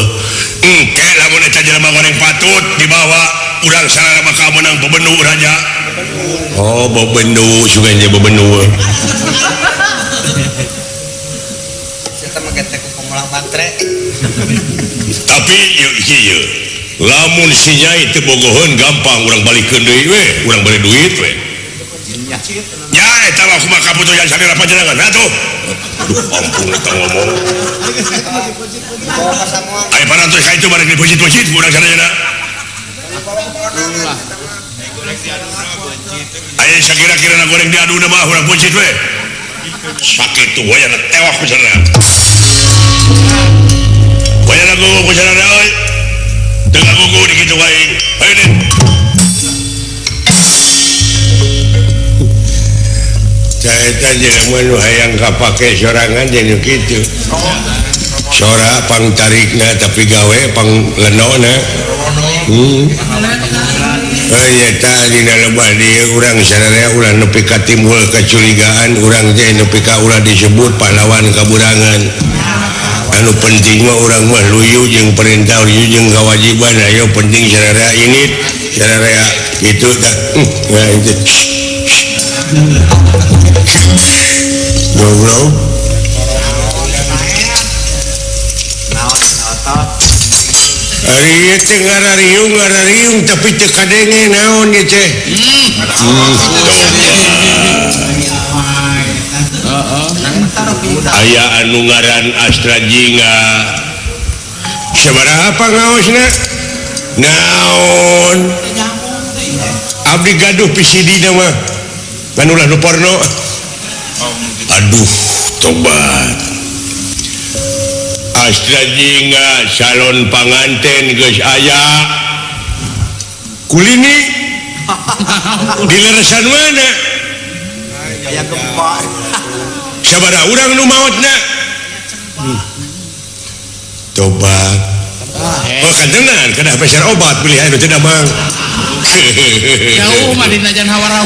Engke lamun eta jelema goreng patut dibawa urang sarana mah kamu nang bebenul raja. Oh bebenul sugan je bebenul. Eta mah getek ku pemulang batre. Tapi ieu ieu lamun si Nyai teu bogoheun gampang urang balikeun deui we, urang bari duit we. Nya eta mah kumaha kaputusan salira panjenengan atuh. Aduh ampun eta ngomong. Ai parantos ka itu bari dipuji-puji ku urang sadayana. Aya sakira-kirana goreng diaduna mah urang puncit we. Sakitu wayana tewak ku sararea. Wayana gugu ku sararea euy. Teu ngagugu di kitu aing. Hayu deh. Caeta jelema nu hayang kapake sorangan jeung nu kitu. Sora pang tarikna tapi gawe pang lenona. Eta dina lebah dieu urang sararea ulah nepi ka timbul kecurigaan urang teh nepi ka ulah disebut pahlawan kaburangan. Anu penting mah urang mah luyu jeung perintah luyu jeung kewajiban ayo penting sararea ini sararea itu tah. Nah itu. Goblok. Ari ieu teh ngarariung ngarariung tapi teu kadenge naon ieu teh. Aya anu ngaran Astra Jingga. Sabaraha pangaosna? Naon? Abdi gaduh PCD na mah. Ngan ulah nu porno. Aduh, tobat. Astra Jingga calon panganten geus aya. Kulini di leresan mana? Aya gempa. Sabaraha urang nu maotna? Tobat. Oh kantenan kedah peser obat beli anu teu damang. Jauh mah dina jan hawara.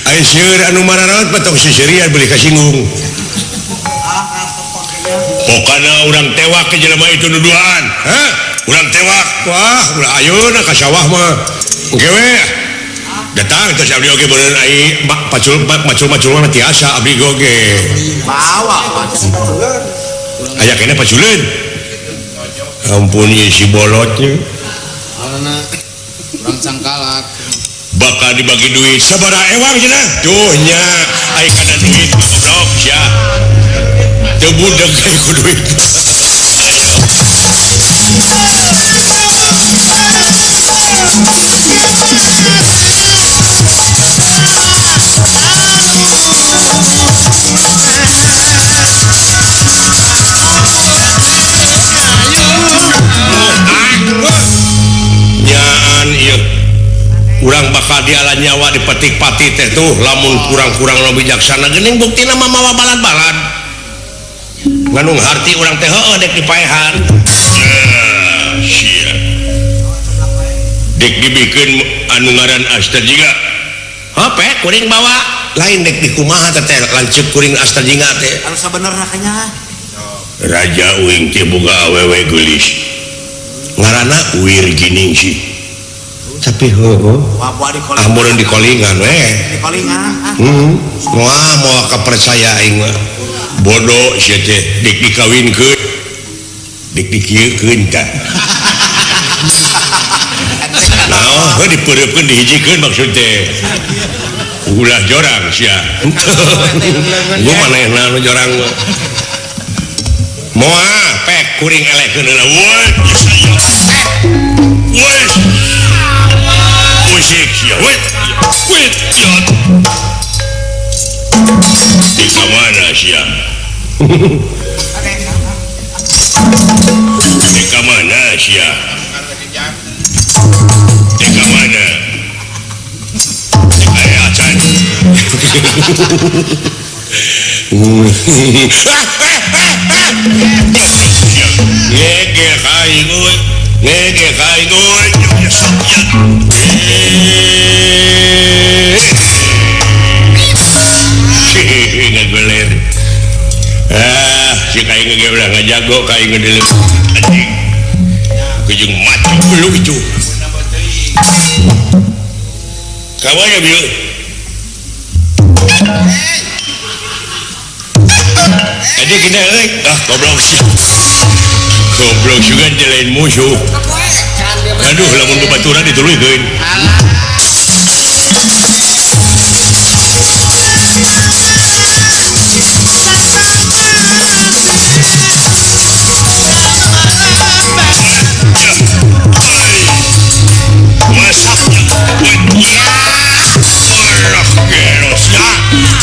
Ai seueur anu mararaot mah tong sisirian beli kasinggung. Pokana urang tewak ke jelema itu nuduhan. Hah? Urang tewak. Wah, ulah ayeuna ka sawah mah. Engke we. Datang terus abdi oge beureun ai pacul macul-macul mah tiasa abdi oge. Bawa. Aya keneh paculeun. Ampun ieu si bolotnya. Urang cangkalak. Bakal dibagi duit sabaraha ewang cenah? Tuh nya ai kana duit goblok sia. Teu budeg ku duit. Nyaan ieu urang bakal diala nyawa dipetik-pati teh tuh lamun kurang-kurang nu bijaksana geuning buktina mah mawa balad-balad. Nganung harti urang teh heueuh dek dipaehan. Sia. Dek dibikeun anu ngaran Astra Jingga. Hope kuring bawa lain dek dikumaha teh lanceuk kuring Astra Jingga teh. Anu sabenerna kanya. Raja uing teh boga awewe geulis. Ngaranna Wir Giningsih. Tapi heueuh. Ah meureun dikolingan we. Dikolingan. Wah moal kapercaya aing mah. Bodoh sia teh dek dikawinkeun. Dek dikieukeun tah. Nah, heuh dipeureupkeun dihijikeun maksud teh. Ulah jorang sia. Gua manehna nu jorang mah. Moal pek kuring elekeun heula. Woi. Woi. Musik sia. Woi. Woi. Di mana sia? Di mana sia? Di mana? Aya acan. Ngege kaing euy. Ngege kaing euy. Ngageler. Ah, si kaing ge ulah ngajago kaing ngedelep. Anjing. Kejeng mati lu itu. Kawan bieu. Aja kita euy. Ah, goblok sih. Goblok juga lain musuh. Aduh, lamun babaturan dituluykeun.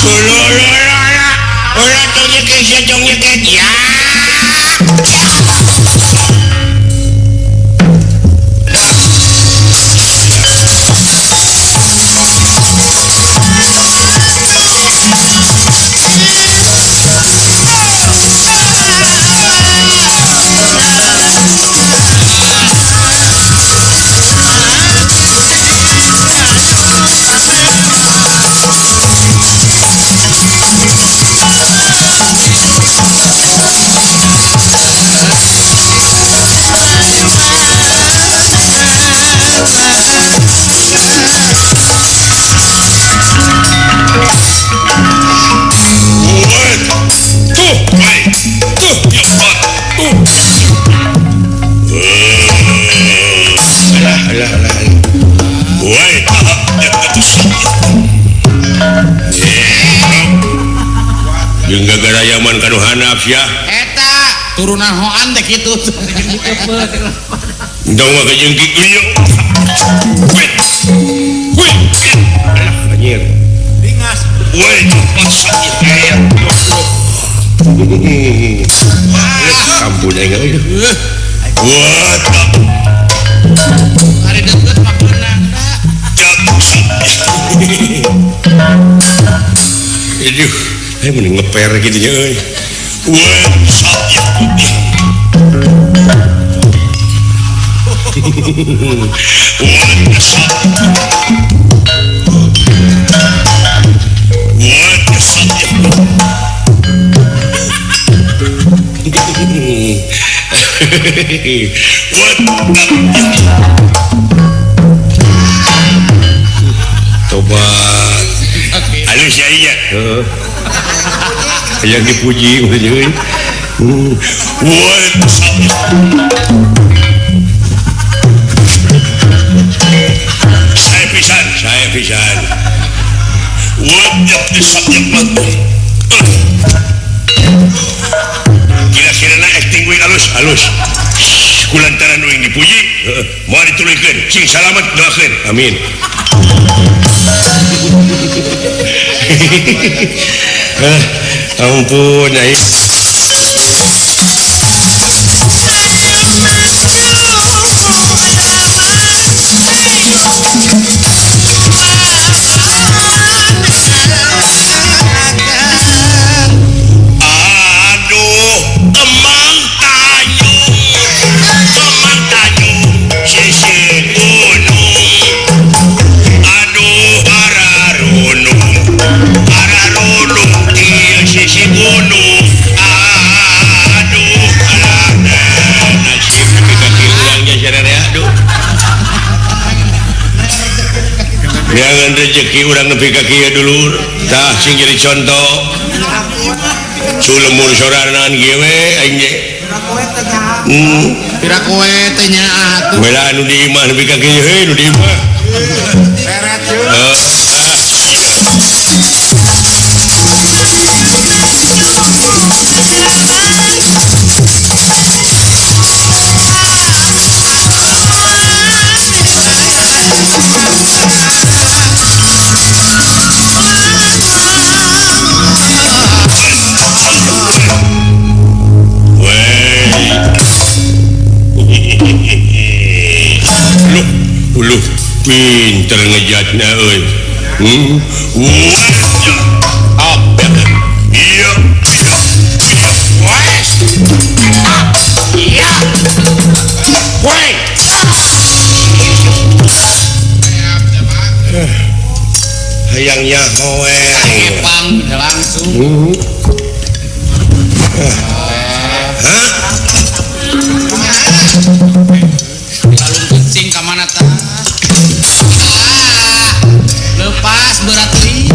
Ulah tong nyekek sia tong nyekek ya. Jeung gara-gara yaman kanu hanaf ya. Eta turunan hoan teh kitu. Entong mah kejengkik ieu. Weh. Weh. Alah anjir. Ringas. Weh, ampun aing euy. Wah. Ari deukeut mah keunang da. Aduh, aing mending ngeper gitu nya euy. Wah. Tobat. Halus ya iya. Heeh. Yang dipuji euy. Saya pisan. Kira-kira na acting gue halus. Kulantaran uing dipuji, mau dituluykeun, cing salamet doakeun. Amin. Ampun aing. Aduh, Kemang Tanjung, sisi gunung. Aduh, ararunung, ararunung di sisi gunung. Aduh, alah, nasib nepi ka kieu urang nya sararea aduh. Jangan rezeki urang nepi ka kieu dulur. Tah sing jadi contoh. Sulemur sorangan kieu we aing ge. Pira kowe teh nyaah atuh. Bela anu di imah nepi ka kieu heuy nu di imah. Beret yeuh. Uluh, pinter ngejatna euy. Apa? Iya, iya, iya. Wes. Iya. Woi. Hayang nyaho we. Epang langsung. Hah? Lalung kucing ka mana tah? Lepas berat deui.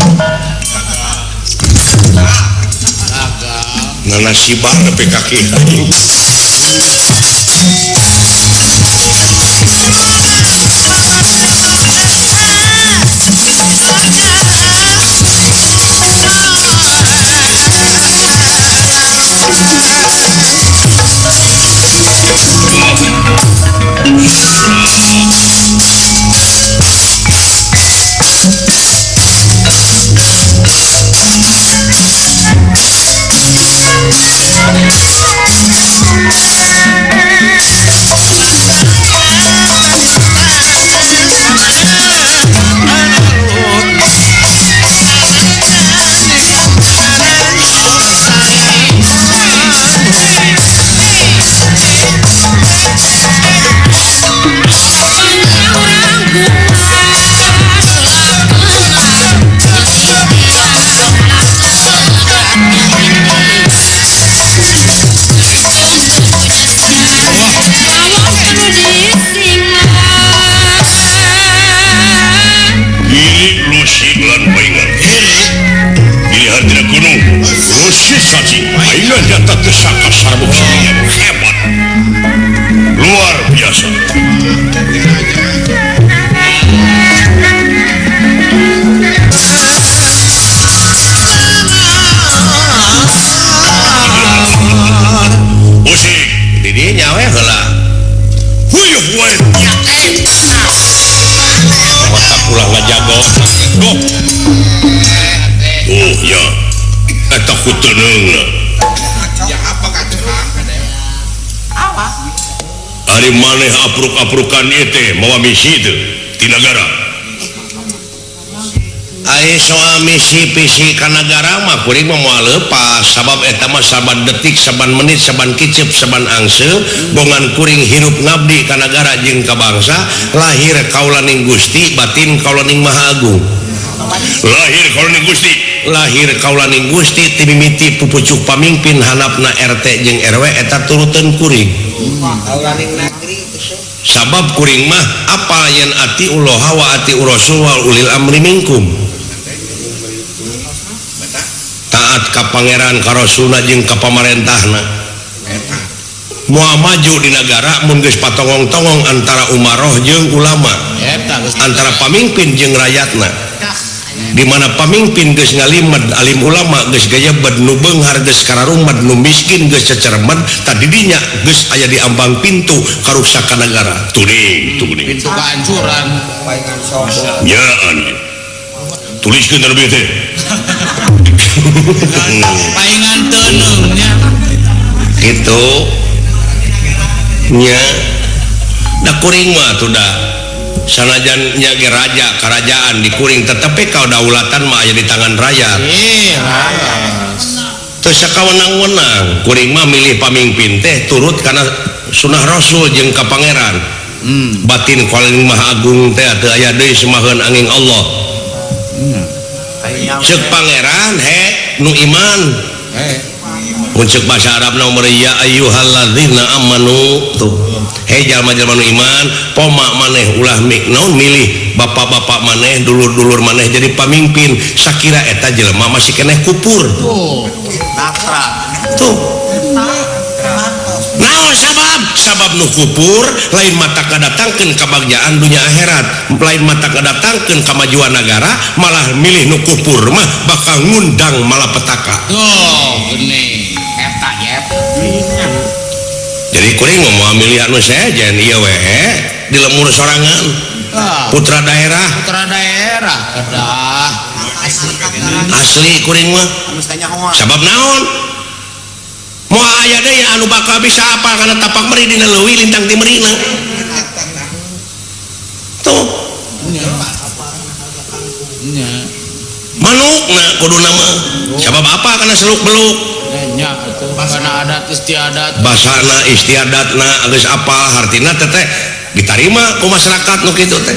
Gagal. Nanasibah nepi ka kieu. Si cacing paingan nyata teu sakasarbuk hebat. Luar biasa. Musik di dieu nya we heula. Huyuh we. Mata ulah ngajago. Duh. Oh ya. Eta kuteneungna. Ya apa kacurang Ari maneh apruk-aprukan ieu teh mawa misi teu ti nagara. Ari soal misi visi ka nagara mah kuring mah moal leupas sabab eta mah saban detik, saban menit, saban kicep, saban angseub bongan kuring hirup ngabdi ka nagara jeung ka bangsa, lahir kaulaning Gusti, batin kaulaning Maha Agung. Lahir kaulaning Gusti, lahir kaulaning Gusti ti mimiti pupucuk pamingpin hanapna RT jeung RW eta turuteun kuring. Sabab kuring mah apa yen ati Allah wa ati Rasul wa ulil amri minkum. Taat ka pangeran ka rasulna jeung ka pamarentahna. Moal maju di nagara mun geus patongong-tongong antara umaroh jeung ulama, antara pamimpin jeung rakyatna. Di mana pamimpin geus ngalimed alim ulama geus gayebed nu beunghar geus kararumed nu miskin geus cecermed tadi dinya geus aya di ambang pintu karuksakan nagara. Tuning tuning pintu kehancuran paingan sombong. Nyaan tuliskeun teh teh. Paingan teuneung nya. Kitu nya da kuring mah atuh da sanajan nya ge raja kerajaan di kuring tetapi kadaulatan mah aya di tangan rakyat. Teu sakawenang-wenang kuring mah milih pamimpin teh turut kana sunah rasul jeung ka pangeran. Batin kaulaning Maha Agung teh teu aya deui semaheun angin Allah. Ceuk pangeran he nu iman. Mun ceuk bahasa Arabna mah ya ayyuhalladzina amanu tuh. Hei jalma-jalma nu iman, poma maneh ulah naon milih bapak-bapak maneh, dulur-dulur maneh jadi pamimpin. Sakira eta jelema masih keneh kupur. Tuh. Naon sabab? Sabab nu kupur lain mata kadatangkeun kabagjaan dunia akhirat, lain mata kadatangkeun kamajuan nagara, malah milih nu kupur mah bakal ngundang malapetaka. Tuh, geuning eta yep. Jadi kuring mah moal milih anu sejen ieu we di lemur sorangan. Putra daerah. Putra daerah kedah. Asli kuring mah. Sabab naon? Moal aya deui anu bakal bisa apal kana tapak meri dina leuwih lintang ti merina. Tuh. Manukna kuduna mah. Sabab apa kana seluk beluk? Nya atuh kana adat istiadat. Basana istiadatna geus apal hartina teh teh ditarima ku masyarakat nu kitu teh.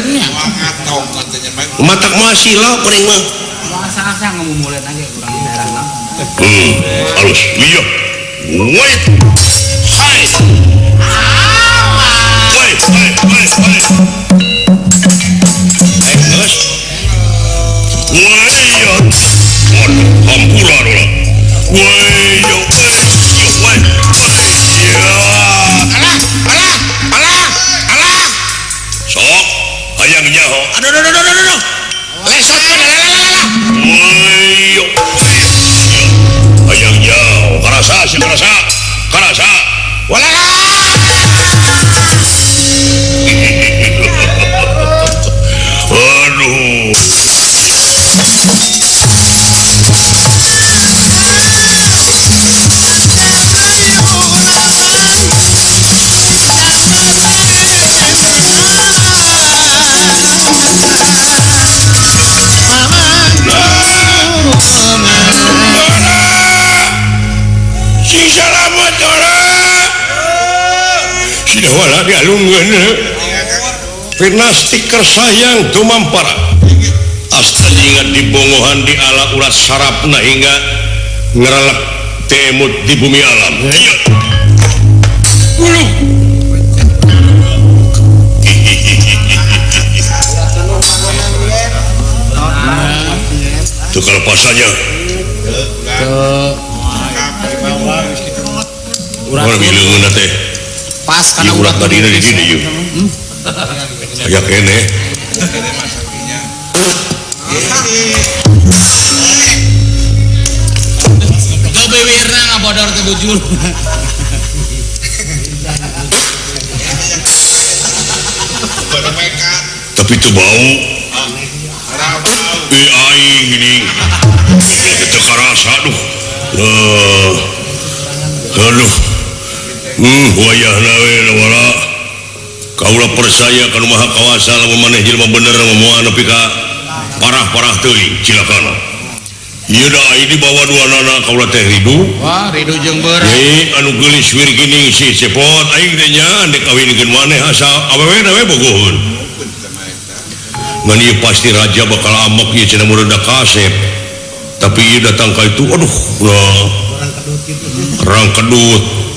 Matak moal silo kuring mah. Moal asa-asa ngomumuleun ge urang di daerahna. Halus. Iya. Wait. Hai. Wait, wait, wait, wait. Geus. Wait. Waduh, hampura ulah. Wait, yo, wait, wait. Alah, alah, alah, alah. Sok, hayang nyaho. Aduh, aduh, aduh, aduh, aduh. Lesotkeun, alah, alah, alah. Wait, yo, hayang nyaho. Karasa, sih karasa, karasa. Walah. Aduh. Pinasti sayang tumampara asta ingat dibongohan di ala urat sarapna hingga ngerelek temut di bumi alam. Iya. Tuh kelepasannya. Urat leungeunna teh. Pas kana urat tadi di dieu ieu. Aya keneh. Teu biwirna ngabodor teu bujur. Tapi teu bau. Aing gini. Teu karasa aduh. Aduh. Wayahna we wala. Kaula percaya kana Maha Kawasa lamun maneh jelema bener moal nepi ka parah-parah teuing cilakana. Ieu da aing dibawa duanana kaula teh ridu. Wah, ridu jeung beurang. Nyai anu geulis wirgining si cepot aing teh nya dek kawinkeun maneh asa awewe we bogoheun. Ngan ieu pasti raja bakal amok ieu cenah mun da kasep. Tapi ieu datang ka itu aduh lah. Rang kedut.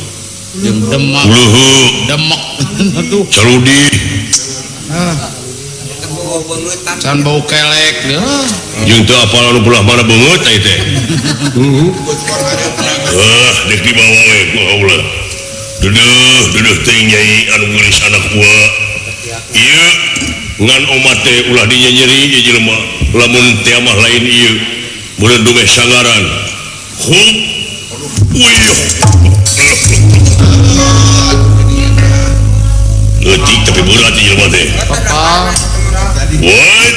Jeung demak. Leuheung. Demek. Aduh. Caludi. Can bau kelek deh. Jeung teu apal anu belah mana beungeut teh teh. Ah, dek dibawa we ku kaula. Deudeuh, deudeuh teuing nyai anu geulis anak gua. Ieu ngan omat teh ulah dinyenyeri ieu jelema. Lamun teh mah lain ieu. Meureun dumeh sangaran. Hup. Uyuh. Leutik tapi berat ieu jelema teh. Apa? What?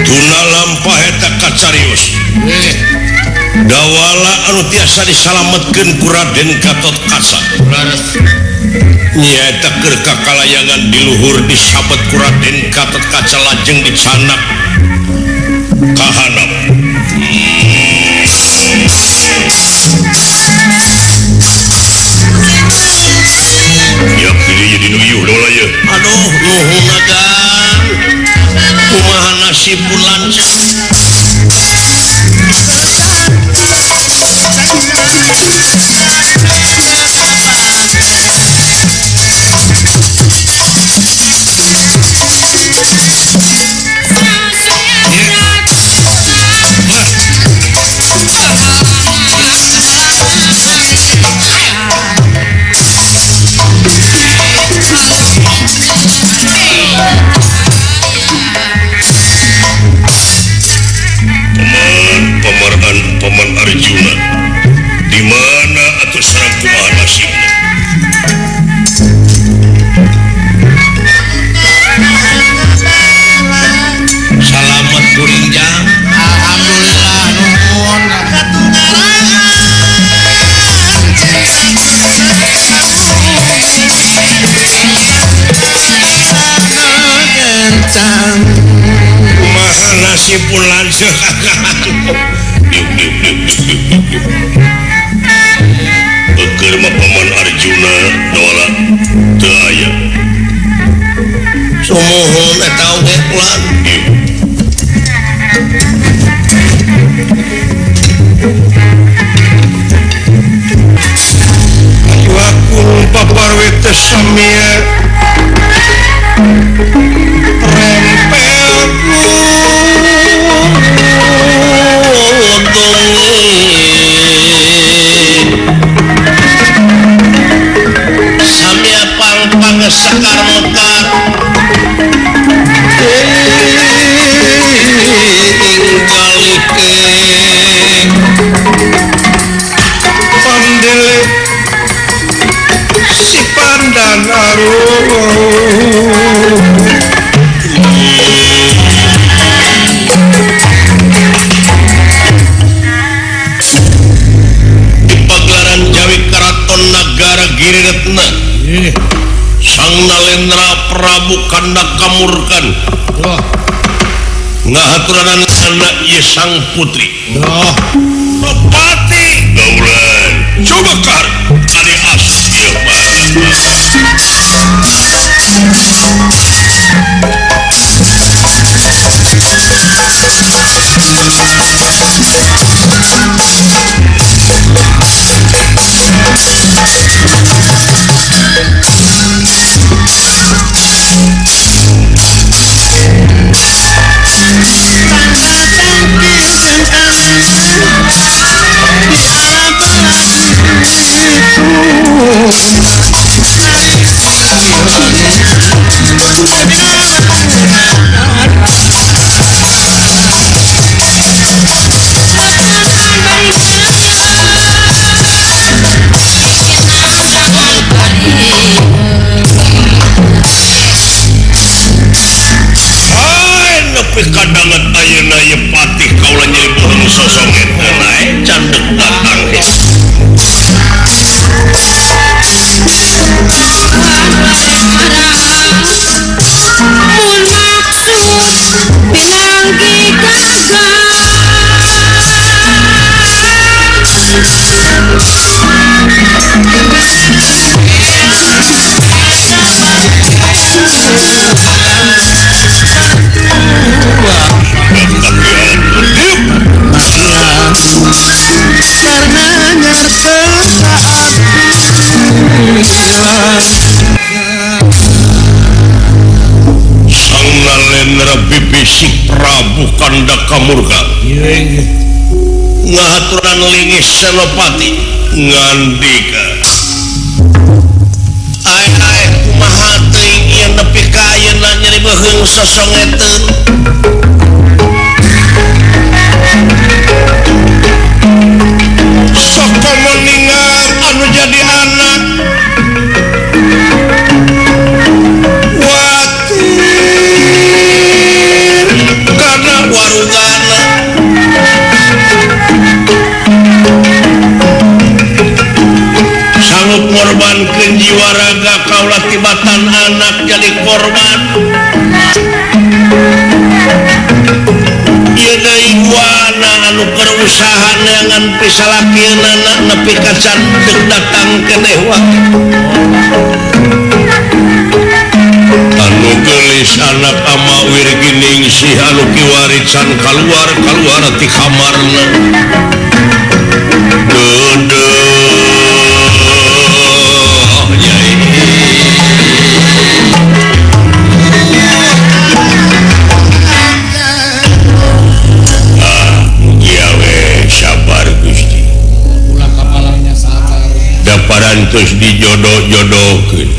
Tuna lampah eta kacarius. Dawala anu tiasa disalametkeun ku Raden Gatotkaca. Nyaeta keur kakalayangan di luhur disabet ku Raden Gatotkaca lajeng dicanak ka handap. Ya pilih jadi nuyuh dola ye. Aduh nuhun agan. Kumaha nasib pun lancar. Paman Arjuna di mana atau sareng kumaha nasibna? Salamet kuring jang. Alhamdulillah nuhun. Kumaha nasib pun lanceuk. Eukeur mah Paman Arjuna dola teu aya. Sumuhun eta oge ulah. Wakul paparwe teh samia rempel samia pang-pang sekar mekar ing galike pandele si pandan arum. Di pagelaran Jawi Karaton Nagara Giriretna Sang Nalendra Prabu Kanda Kamurkan ngahaturanan anak ieu sang putri. Bupati Gaulan coba kar ari asup ieu mah. Sang Nalendra Bibisik Prabu Kandaka Murka ngahaturan lingis Senopati ngandika ai ai kumaha teuing ieu nepi ka ayeuna nyeri beuheung sosongeteun sok komo ningal anu jadi anak watir karena warugana sanggup ngorbankeun jiwa raga kaula tibatan anak jadi korban ieu deui wana anu keur usaha neangan pisalakeunana nepi ka can deuk datang keneh wae anu geulis anak ama Wirginingsih anu kiwari can kaluar kaluar ti kamarna deudeuh nyai ah mugia we sabar Gusti ulah kapalanya sabar da parantos dijodoh-jodohkeun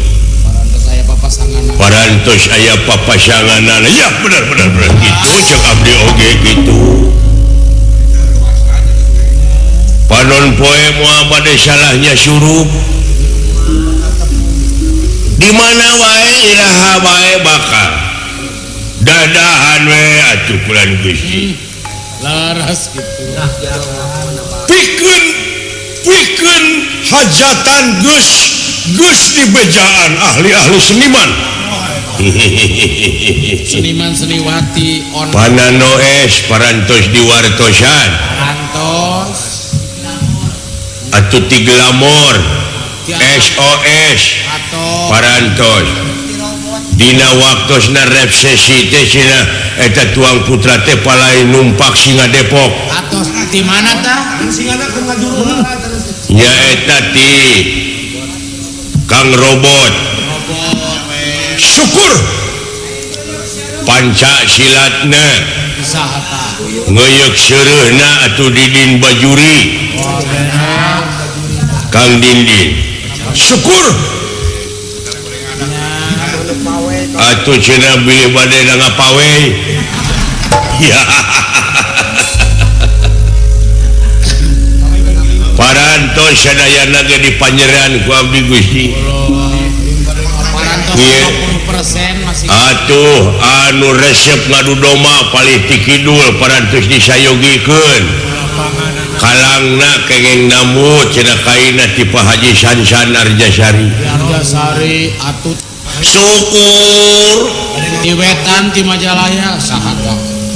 parantos aya papasanganan ya benar benar benar gitu cek abdi oge gitu panon poe moal bade salahnya surup di mana wae iraha wae bakal dadahan we atuh kulan Gusti laras gitu pikeun pikeun hajatan geus geus dibejaan ahli-ahli seniman seniman seniwati on panano es parantos diwartosan parantos atuh ti glamor SOS parantos dina waktosna resesi teh cenah eta tuang putra teh palai numpak singa Depok atos di mana tah nya eta ti Kang Robot syukur panca silatna ngeuyeuk seureuhna atuh Didin Bajuri Kang Dindin syukur atuh cenah bilih bade ngapawe ya parantos sadayana ge dipanjeran ku abdi Gusti parantos 50% masih atuh anu resep ngadu domba palih ti kidul parantos disayogikeun kalangna kengeng namu cenah kaina ti Pak Haji Sansan Arjasari Arjasari atut syukur di wetan ti Majalaya saha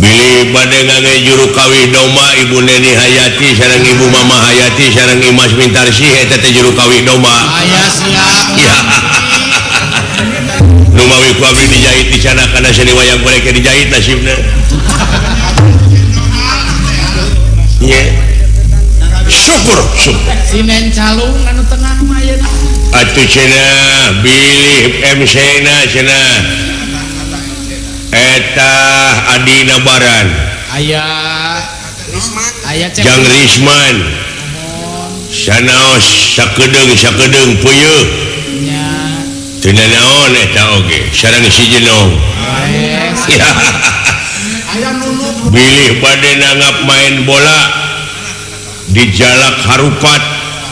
bilih bade ngangge juru kawih domba Ibu Neni Hayati sareng Ibu Mama Hayati sareng Imas Mintarsih eta teh juru kawih domba aya siap ya nu mawi ku abdi dijahit di sana kana seni wayang golek dijahit nasibna nya syukur syukur sinen calung anu tengah mah ayeuna atuh cenah bilih MC na cenah eta Adina Baran aya aya cek Jang Risman sanaos sakedeung sakedeung puyeuh nya teu nanaon eta oge sareng si Jenong aya nunuk bilih bade nanggap main bola di Jalak Harupat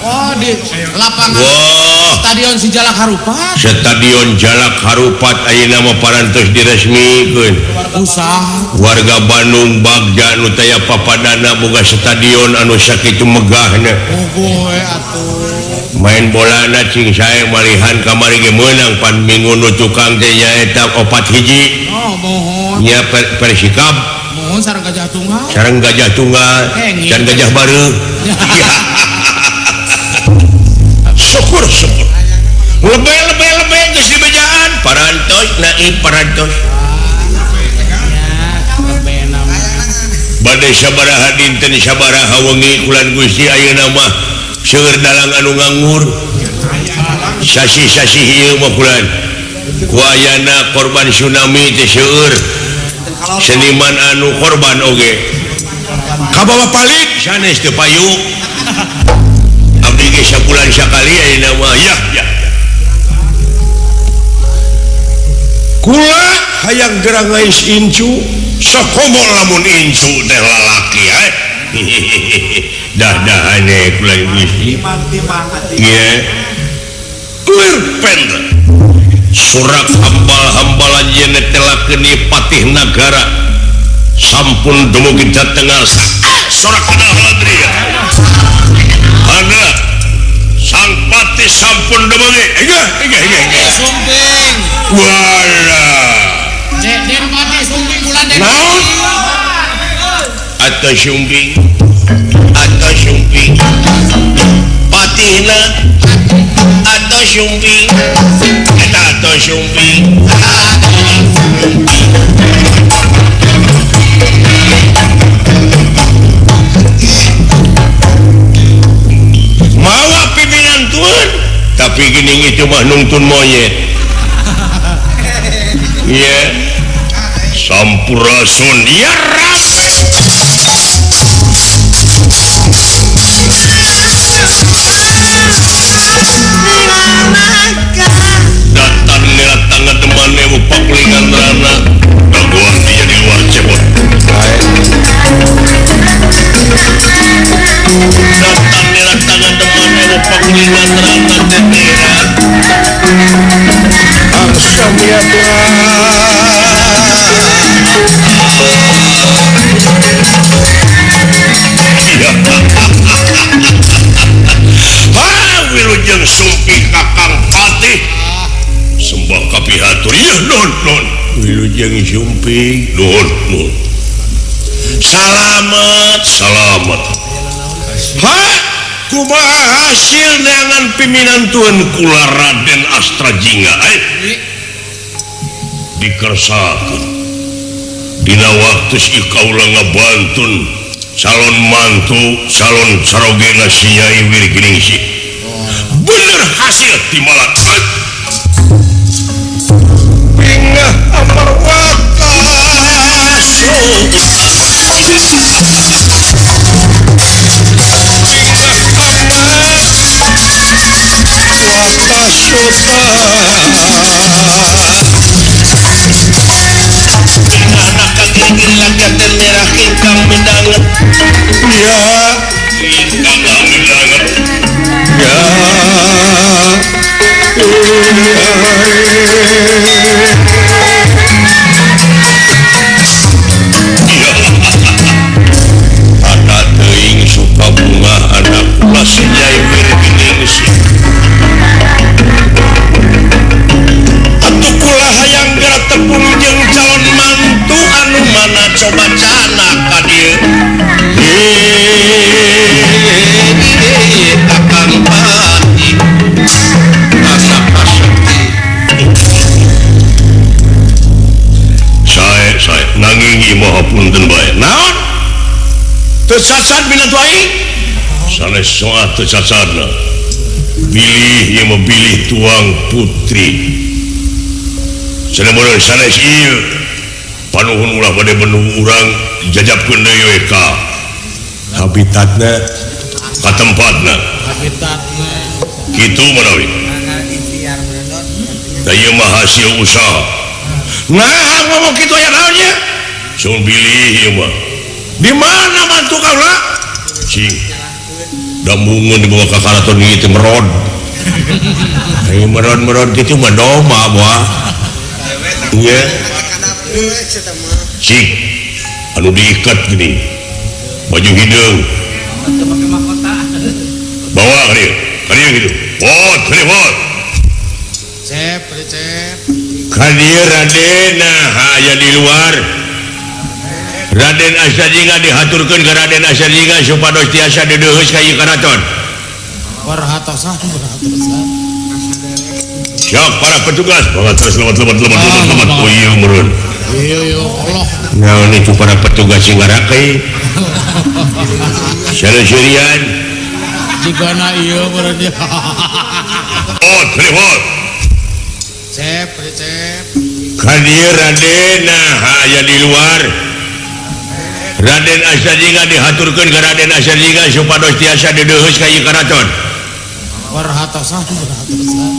oh di lapangan wah Stadion si Jalak Harupat Stadion Jalak Harupat ayeuna mah parantos diresmikeun usaha warga Bandung bagja nu taya papadana boga stadion anu sakitu megahna puguh we atuh main bolana cing sae malihan kamari ge meunang pan minggu nu tukang teh nyaeta 4-1 oh mohon nya Persikab mohon sareng Gajah Tunggal sareng Gajah Tunggal Henging. dan Gajah Bareuh. Bade sabaraha dinten sabaraha wengi kulan Gusti ayeuna mah seueur dalang anu nganggur. Sasih-sasih ieu mah kulan. Ku ayana korban tsunami teh seueur. Seniman anu korban oge. Kabawa palik sanes teu payu. Abdi ge sabulan sakali ayeuna mah ya ya. Kula hayang gerang ngais incu sakomo lamun incu teh lalaki eh. Dah-dahane kula Gusti. Ieu clear pen. Surak hambal-hambalan yen telakeun patih nagara sampun dumugi dateng sorak kenal Hadria. Ada sang patih sampun dumugi. Enggak, enggak, enggak, enggak. Sumping. Walah. Den patih sumping bulan den. Naon? Atau sumping. Atau sumping. Patihna atau sumping. Eta atau sumping. Mawa pimpinan tuan, tapi gini itu mah nungtun monyet. Iya, sampurasun ya rame. Datang datang teman ewu pakulingan rana, dagoan dia di luar cebot. Datang datang teman ewu pakulingan rana teteran. Wilujeng Sumping Kakang Patih sembah kapihatur ya nun nun Wilujeng Sumping nun nun salamet salamet ha kumaha hasil neangan pimpinan tuan kula Raden Astrajingga dikersakeun dina waktu si kaula ngabantun calon mantu calon sarogena si Nyai Wirginingsih bener hasil timalat bingah amar wakas Ada teuing suka bunga anak kula si Nyai Wirginingsih. Atuh kula hayang geura tepung jeung calon mantu anu mana coba canak ka dieu. Kakang Patih anak Pasakti. Sae sae nanging ieu mah punten bae. Naon? Teu cacat minantu aing? Sanes soa teu cacatna. Bilih ieu mah bilih tuang putri. Cenah meureuh sanes ieu. Panuhun ulah bade bendung urang jajabkeun deui we ka habitatna ka tempatna. Habitatna. Kitu manawi. Da ieu mah hasil usaha. Nah, ngomong kitu aya naon nya? Sun bilih ieu mah. Di mana mantu kaula? Cing. Damungun dibawa ka karaton ieu teh merod. Ai merod-merod kitu mah domba buah. Ieu. Cing. Anu diikat gini. Baju hideung. Bawa ka dieu. Ka dieu kitu. Bot, ka dieu bot. Cep, cep. Ka dieu Raden nah aya di luar. Raden Astrajingga dihaturkeun ka Raden Astrajingga supados tiasa deudeuheus ka ieu karaton. Perhatosan, perhatosan. Siap para petugas, banget terus lewat lewat lewat lewat lewat. Oh iya meureun. Iya Allah. Naon itu para petugas sing ngarakai. Seri-serian. Jigana ieu berarti. Oh, telepon. Cep, cep. Ka dieu Raden nah aya di luar. Raden Astajinga dihaturkeun ka Raden Astajinga supados tiasa dideuheus ka ieu karaton. Perhatosan, perhatosan.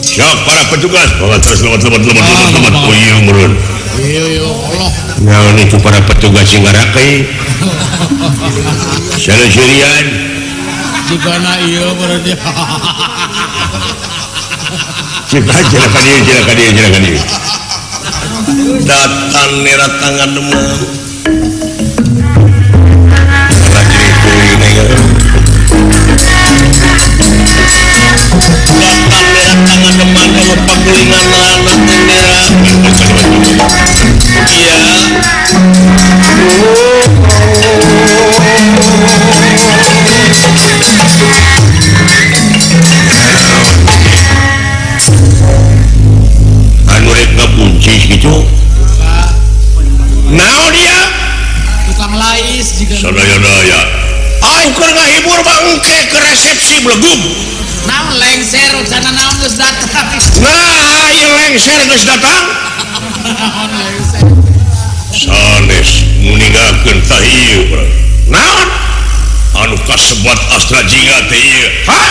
Sok para petugas, pengatos lewat oh ieu meureun. Iya Allah. Naon itu para petugas sing ngarakai. Seri-serian. Jigana ieu berarti. Silakan dieu, silakan dieu, silakan dieu. Datang neratangan demam. Datang neratangan demam kalau pagulingan anak nera. Iya. Anu rek ngapuncis gitu. Naon dia? Tukang lais juga. Sadaya-daya. Aing keur ngahibur mah engke ke resepsi belegug. Naon lengser sana naon geus datang. Nah, ieu lengser geus datang. Naon lengser. Sanes muningakeun tah ieu, bro. Naon? Anu kasebat Astra Jingga teh ieu. Hah?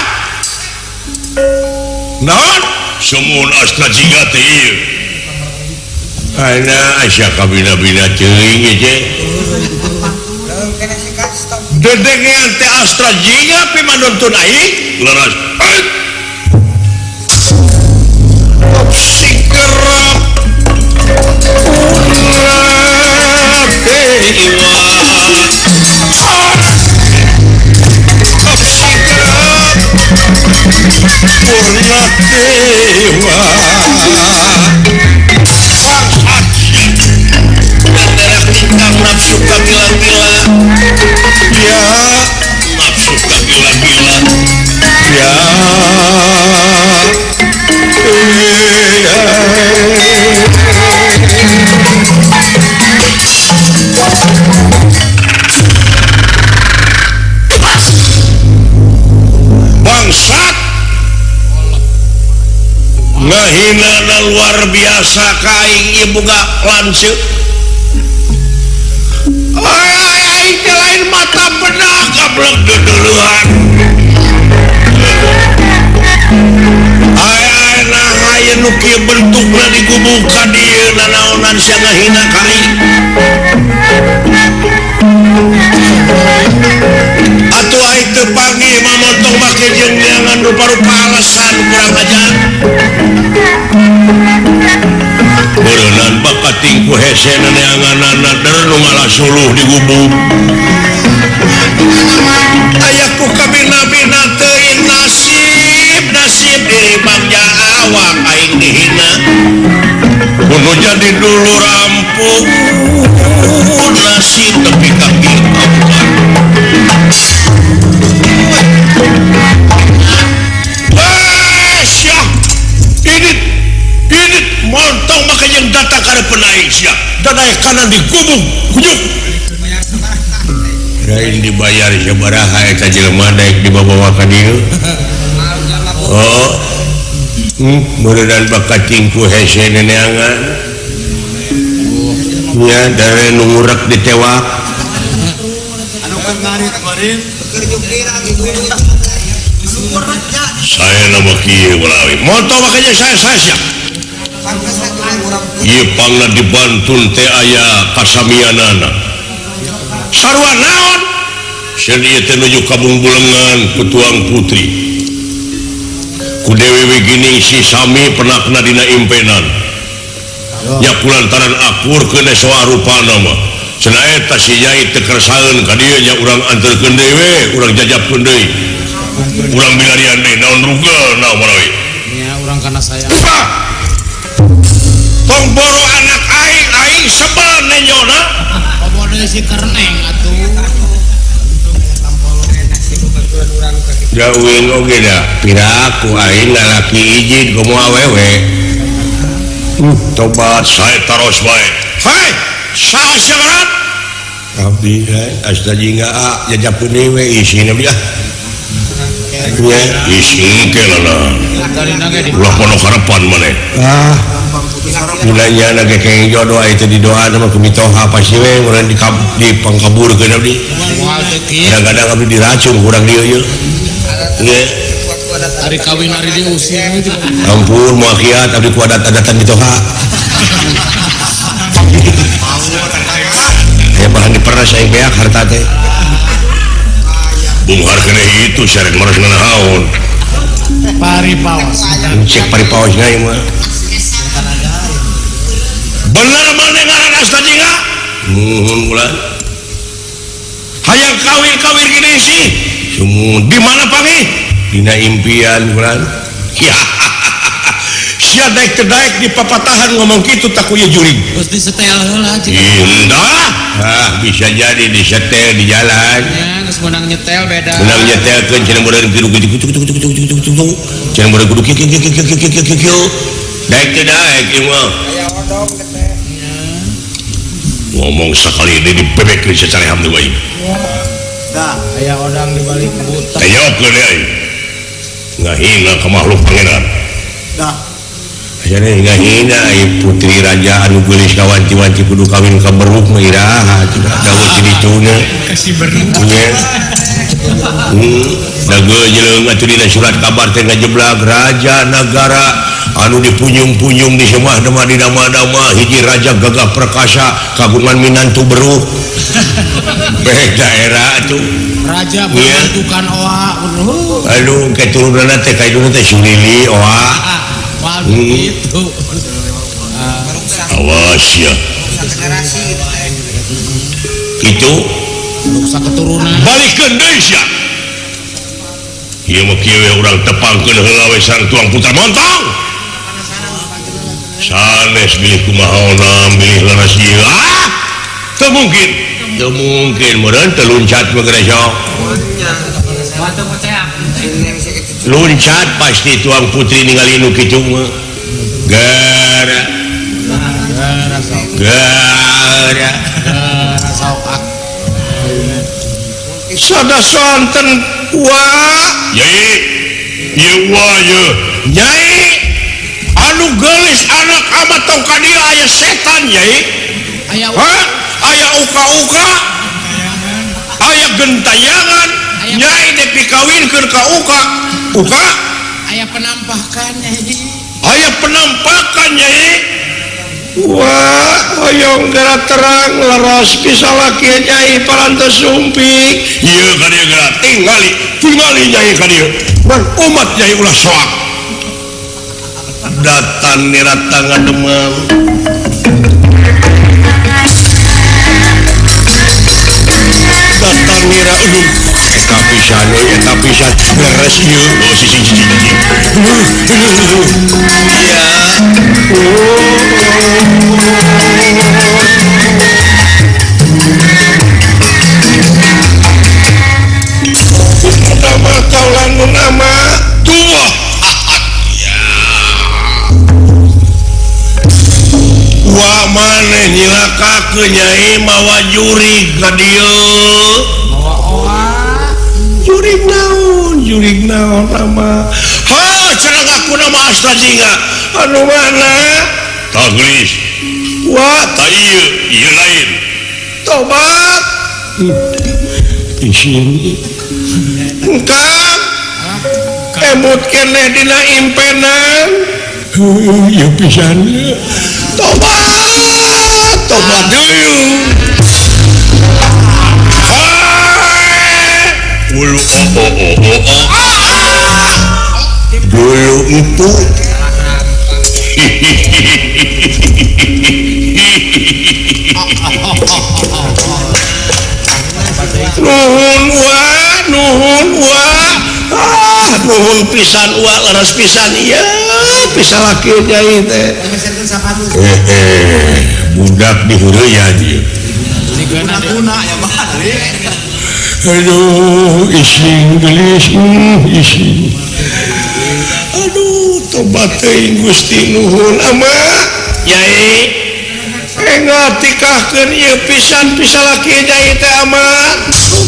Naon? Sumun Astra Jingga teh ieu. Ana asa kabina-bina teuing ieu. Dedengean teh Astra Jingga pi manuntun aing leres. Sikerap urap dewa. Sikerap purna dewa. Bangsat nafsu kagila-gila. Ya, nafsu kagila-gila. Ya. Bangsat ngahina luar biasa ka aing ieu boga lanceuk. Aing teh lain mata bedah gablek duduluhan. Aing nah aya nu kieu bentukna digubuk ka dieu nanaonan sia ngahina ka aing. Atuh aing teu panggih mamontong make jeung neangan rupa-rupa alasan kurang ajar. Beureunan bakating ku hese neanganana der nu ngalasuluh di gubuk. Aya ku kabina-bina teuing nasib nasib diri bangja awak aing dihina. Kudu jadi dulur ampun nasib tepi ka kieu ampun. Wah, ini montong maka yang datang karena penaing siap dan naik kanan digubung kujuk lain dibayar sabaraha eta jelema daek dibawa ka dieu. Oh, meureundan bakacing ku hese neneangan nya dare nu ngurek ditewak anu keur ngarit meureun keur jukira saya nama kieu walawi montong makanya saya siap. Ieu pangna dibantun teh aya kasamianana. Sarua naon? Sieun ieu teh nuju ka bungbulengan ku tuang putri. Ku Dewi Wigining si sami penakna dina impenan. Nya kulantaran akur keun soa rupana mah. Cenah eta si Nyai teu kersaeun ka dieu nya urang anterkeun deui we, urang jajabkeun deui. Urang bilarian deui naon rugel naon marawi. Nya urang kana saya. Tong boro anak aing, aing sebel nenyona. Komo deui si kerneng atuh. Jauhin oge da piraku aing lalaki izin komo awewe. Tobat saya taros bae. Hei, saha sia ngaran? Abdi asta jingga jajapkeun deui we isin abdi ah. Nya isin ke lala. Ulah pono karepan maneh. Ah. Mulanya ge kenging jodoh aya teh didoa mah ku mitoha pasti we urang dipangkaburkeun abdi. Kadang-kadang abdi diracun kurang dieu ieu. Nya hari kawin hari diusir. Ampun muakiat abdi ku adat-adatan mitoha. Aya bahan diperas aing beak harta teh. Bunghar keneh itu syarek maras nganaon. Pari paos. Cek pari paos na ieu mah. Bener maneh ngaran asta jingga? Nuhun ulah. Hayang kawin-kawin gini sih. Sumun di mana panggih? Dina impian ulah. Ya. Sia daek teu daek di papatahan ngomong kitu tak ku ieu jurig. Geus disetel heula cik. Indah. Ah, bisa jadi disetel di jalan. Ya, geus meunang nyetel beda. Meunang nyetelkeun cenah meureun kitu kitu kitu kitu kitu kitu kitu. Cenah meureun kudu kieu kieu kieu kieu kieu kieu. Daek teu daek ieu mah. Aya odong teh. Ngomong sakali deui dibebekeun secara ham deui. Dah, aya odang di balik buta. Tayokkeun deui. Ngahina ka makhluk pangeran. Dah. Jadi ngahina ai putri raja anu geulis kawanti-wanti kudu kawin ka beruk mah iraha cenah daun si dituna. Kasih beruk. Nya. Da geujeung atuh dina surat kabar teh ngajeblag raja nagara anu dipunjung-punjung di semah demah di dama-dama hiji raja gagah perkasa kagungan minantu beruk. Baik daerah atuh. Raja bentukan oa. Aduh keturunanna teh kaiduna teh Sulili oa. Gitu. Awas ya. Itu rusak keturunan. Balikeun deui sia. Ieu mah kieu we urang tepangkeun heula we sareng tuang putra montong. Sanes bilih kumaha bilih leres ieu. Ah! Teu mungkin. Teu mungkin meureun teu luncat mah geus sok. Luncat pasti tuang putri ningali nu kitu mah. Gara gara sok. Sada sonten wa Nyai ieu wa ye Nyai anu geulis anak amat tong ka dieu aya setan Nyai. Aya aya uka-uka aya gentayangan Nyai dek dikawinkeun ka uka uka aya penampakan Nyai. Aya penampakan Nyai. Wah, hoyong geura terang leros pisalaki Nyai parantos sumping. Ieu ka dieu geura tingali, tingali Nyai ka dieu. Man umat Nyai ulah soak. Datang nirata ngademang. Datang nira aduh eta pisan euy eta pisan leres ieu. Oh sisi sisi sisi. Ya. Nama kaulan nama tua. Ya. Wa maneh nyilakakeun Nyai mawa jurig ka dieu. Mawa oa. Jurig naon? Jurig naon nama? Ha, cenah ngaku nama asta jingga. Anu mana? Taglis. Wah, ta ieu, ieu lain. Tobat. Isin. Engkang. Emut keneh dina impenan. Ieu pisan. Tobat, tobat deui. Ulu oh oh oh oh. Dulu itu nuhun wa, nuhun wa, ah, nuhun pisan wa, leres pisan iya, pisalaki Nyai teh. Budak dihureuyan ieu. Aduh, ising gelis, ising. Aduh, tobat teuing Gusti nuhun ama. Nyai enggak tikahkeun ieu pisan pisalaki nyai teh aman.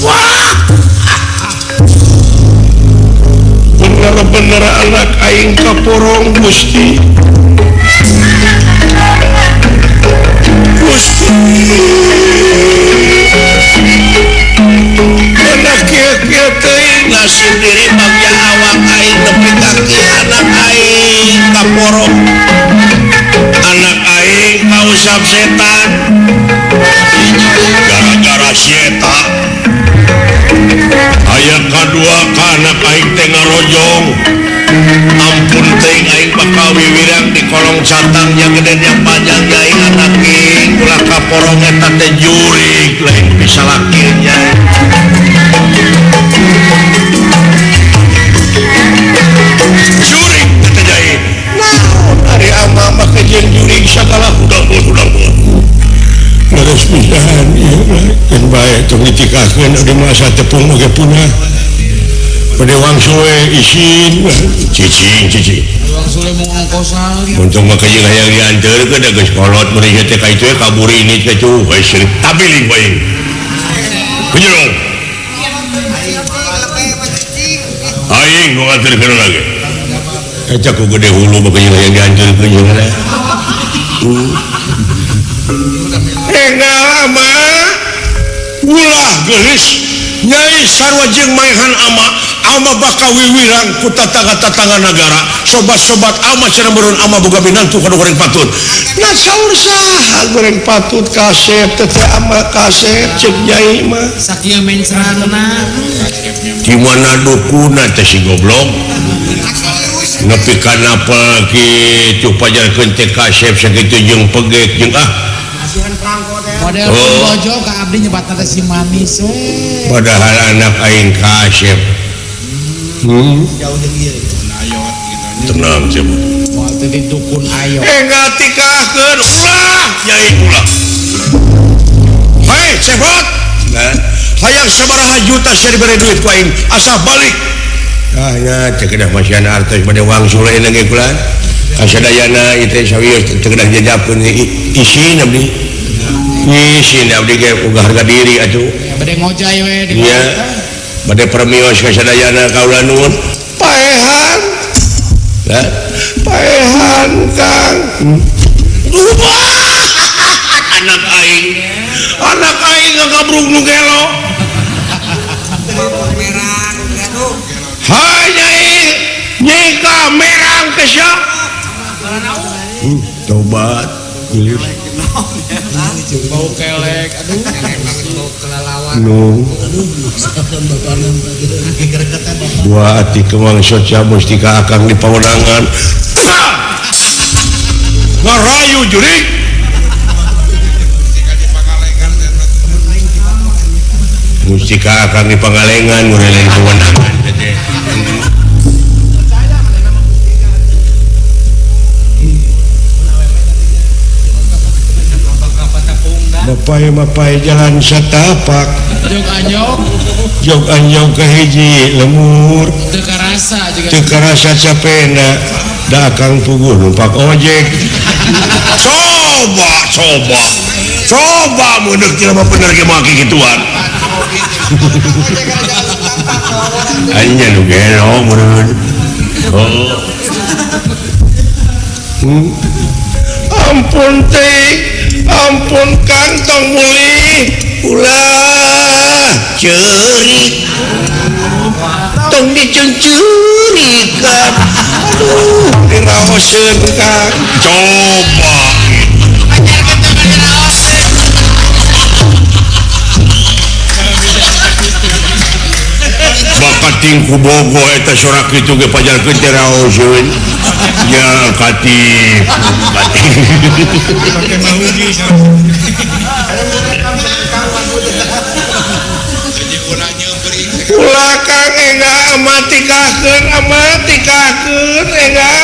Wah. Bener-bener anak aing kaporong Gusti. Gusti. Mana kieu-kieu teuing nasib diri bagja awak aing nepi ka kieu anak aing kaporong. Anak aing kausap setan. Gara-gara si eta aya kadua ka anak aing teh ngarojong. Ampun teuing aing bakal wiwirang di kolong catang yang gede yang panjang nyai anak aing ulah kaporong eta teh jurig lain pisalaki nyai. Jurig teh nyai. Naon ari ama make jeung jurig sagala hudang-hudang. Leres pisan ieu keun bae tong ditikahkeun di masa tepung oge punah. Bade wangsul we isin cicing cicing. Wangsul mung ongkosan. Untung mah jeung hayang dianteurkeun da geus kolot mun ieu teh ka itu kabur ini teh cuh we seurik tabiling bae. Kunyung. Aing nu nganterkeun lagi. Eta ku gede hulu mah jeung hayang dianteurkeun jeung lah. Enggak ama ulah geulis nyai sarua jeung maehan ama ama bakal wiwirang ku tatangga-tatangga nagara sobat-sobat ama cenah meureun ama boga minantu ka goreng patut nah saur saha goreng patut kasep teh ama kasep ceuk nyai mah sakieu mencrangna di mana dukuna teh si goblok nepi ka napel kitu pajarkeun teh kasep sakitu jeung pegek jeung ah model bojo ka abdi nyebatna teh si manis we padahal anak aing kasep jauh jeung ieu tenang coba moal teh dukun ayo enggak tikahkeun ulah nyai ulah hei cebot hayang sabaraha juta sia dibere duit ku aing asa balik ah nya teh kedah masihan artos bade wangsul ayeuna ge kula kasadayana ieu teh sawios teu kedah jajapkeun isin abdi isin abdi ge boga harga diri atuh bade ngojay we di nya bade permios kasadayana kaula nuhun paehan paehan Kang anak aing ngagabrug nu gelo hai nyai nyika merang kesya tobat gelis bau kelek aduh nu dua ati kemang soca mustika akang di pawenangan ngarayu jurig mustika akang di pangalengan ngureleng pawenangan Bapak-bapak jalan satapak jog anjog ke hiji lemur teu karasa juga teu karasa capena da akang puguh numpak ojek coba coba coba meundeuk jelema bener ge moal kikituan anya nu gelo meureun oh ampun teh ampun Kang tong mulih ulah ceurik tong dicencurikan aduh diraoseun Kang coba bakat tingku bogo eta sorak kitu ge pajarkeun teh raoseun ya katip ulah Kang enggak amatikahkeun amatikahkeun enggak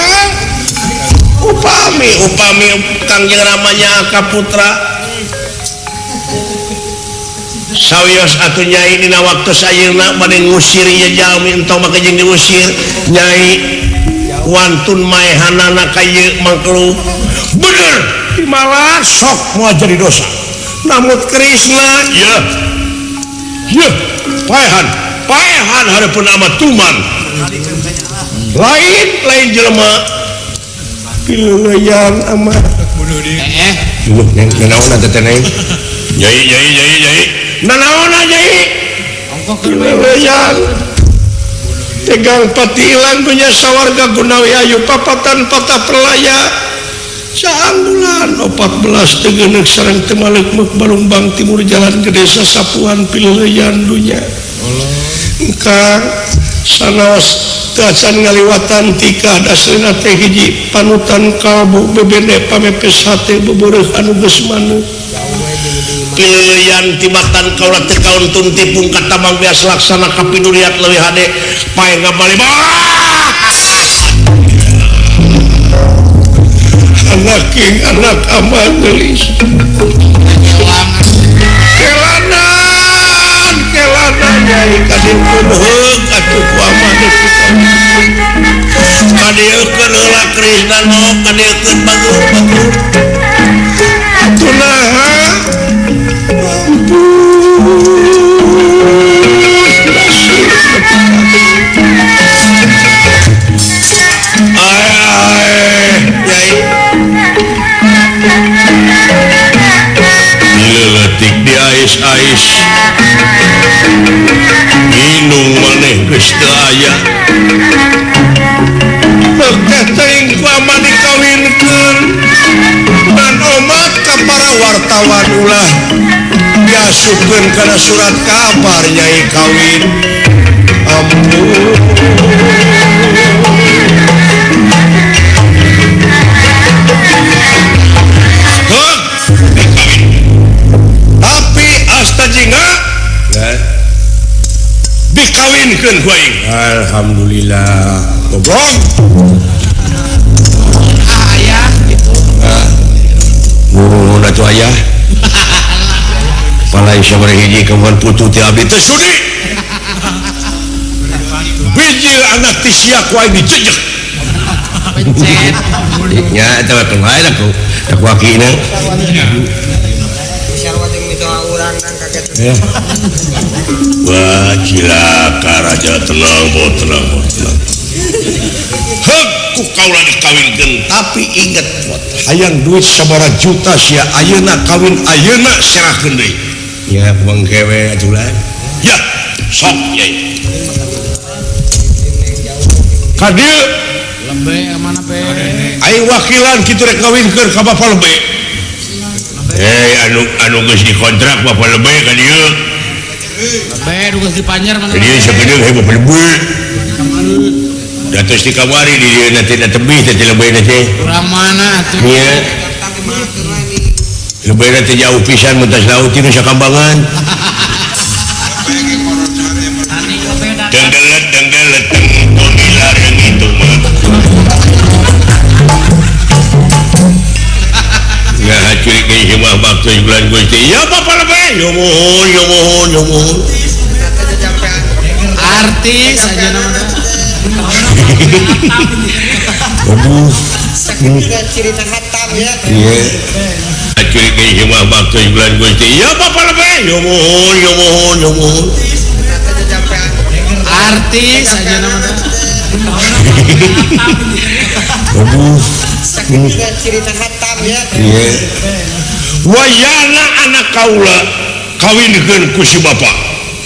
upami upami Kang jeung ramanya ka putra sawios atuh nyai dina waktu ayeuna bade ngusir ieu jalmi entong make jeung diusir nyai wantun maehanana ka ieu mangkelu bener Pimalah sok moal jadi dosa. Namun Krishna ya. Ya, paehan, paehan hareupeun amat tuman. Lain lain jelema. Pileuleyan amat bunuh diri. Duh, nanaonan teh neng. Nyai nyai nyai nyai. Nanaonan nyai. Pileuleyan. Tegang patilan punya sawarga gunawi ayu papatan patah perlaya. Caang bulan 14 tegenek sareng temalek muk Balumbang timur jalan ke desa Sapuan Pileuleyan dunya. Engkang sanaos teu acan ngaliwatan tika dasrina teh hiji panutan kalbu bebene pamepes hate beubeureuh anu geus manuk. Pileuleyan tibatan kaula teu kauntun tipung katamang bias laksana kapiduriat leuwih hade pae ngabali. Anak king anak aman gelis. Kelanan kelanan nyai kadieukeun heug atuh ku aman kadieukeun heula Krishna no kadieukeun bagus bagus atuh naha ampun letik di ais-ais minum maneh geus teu aya teh teuing ku ama dikawinkeun dan omat ka para wartawan ulah diasupkeun kana surat kabar nyai kawin ampun. Dikawinkeun ku aing. Alhamdulillah. Goblok. Ayah gitu. Nuhun atuh ayah. Palai sabaraha hiji kawan putu ti abdi teu sudi. Bijil anak ti sia ku aing dijejek. Pencet. Nya eta mah teu lain aku. Aku akina. Ya. Wah cilaka raja tenang bo tenang bo tenang. Heuk ku kaula dikawinkeun tapi inget pot hayang duit sabaraha juta sia ayeuna kawin ayeuna serahkeun deui. Ya bangke we atuh lah. Ya sok yai. Ka dieu lembe mana be? Aing wakilan kitu rek ngawinkeun ka bapa lebe. Anu anu geus dikontrak bapa lebe ka dieu. Lebe nu geus dipanjer mana? Dieu sakedeung he bapa lebe. Da tos dikamari di dieu na teh tebih teh lebe na teh. Urang mana atuh? Ieu. Lebe na teh jauh pisan mun tas laut ti nu sakambangan. Denggelet denggelet tong dilarang itu mah. Nah, curi ke imah baktu bulan Gusti. Ya bapa lebe, ya mohon, ya mohon, ya mohon. Artis aja namanya. Aduh, cerita hatam ya. Iya. Curi ke imah baktu bulan Gusti. Ya bapa lebe, ya mohon, ya mohon, ya mohon. Artis aja namanya. Aduh, cerita hatam ya. Iya. Wayana anak kaula kawinkeun ku si bapa.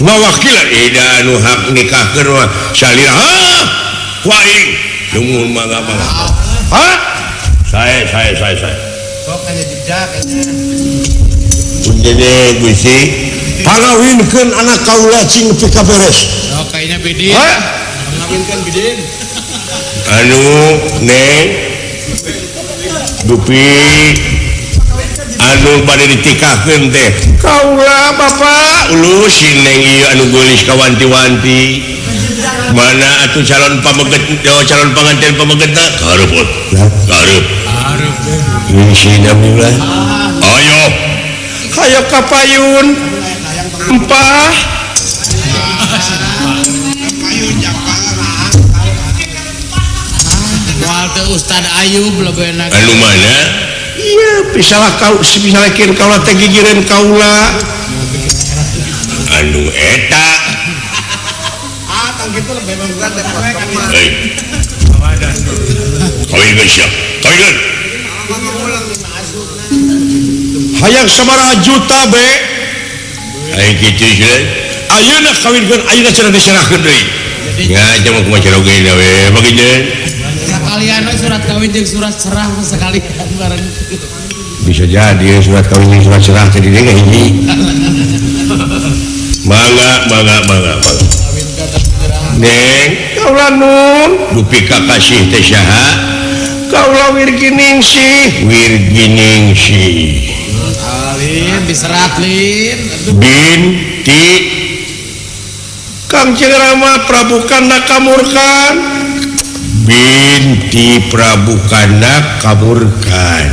Ngawakilan ida anu hak nikahkeun mah salira. Hah? Ku aing. Nuhun mangga mangga. Hah? Sae sae sae sae. Sok aya jejak kayaknya. Punjene Gusti, pangawinkeun anak kaula cing nepi ka beres. Oh, kayaknya bidin. Hah? Pangawinkeun bidin. Anu neng dupi anu bade ditikahkeun teh kaula bapa ulu si neng ieu anu geulis kawanti-wanti mana atuh calon pameget calon panganten pamegetna kareup kareup kareup si abdi ayo hayo ka payun empah Ustad Ayub lebih enak. Anu mana? Iya pisalah kau pisalakeun kaula teh gigireun kaula. Anu eta. Ah, tang kitu lebih bagus teh potong. Hei. Kawinkeun sia. Kawinkeun. Hayang sabaraha juta be. Aing kitu sia. Ayeuna kawinkeun ayeuna cenah diserahkeun deui. Ya, cuma kumaha cara oge we bagikeun. Sekalian we surat kawin jeung surat serah sekalian bareng. Bisa jadi surat kawin jeung surat serah teh di dieu hiji. Mangga mangga mangga mangga. Neng, kaula nun dupi kakasih teh saha? Kaula Wirginingsih. Wirginingsih. Lin diserat lin. Binti Kangjeng Rama Prabu Kanda Kamurkan. Binti Prabu Kanda Kamurkan.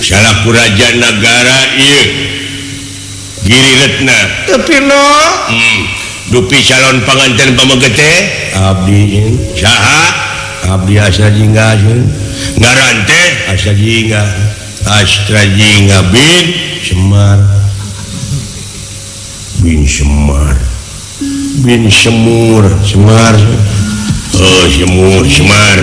Salaku raja nagara ieu Giri Retna. Tapi no. Dupi calon panganten pamegete abdi saha? Abdi Astra Jingga. Ngaran teh Astra Jingga. Astra Jingga bin Semar. Bin Semar. Bin Semur. Semar. Oh, Semur, Semar.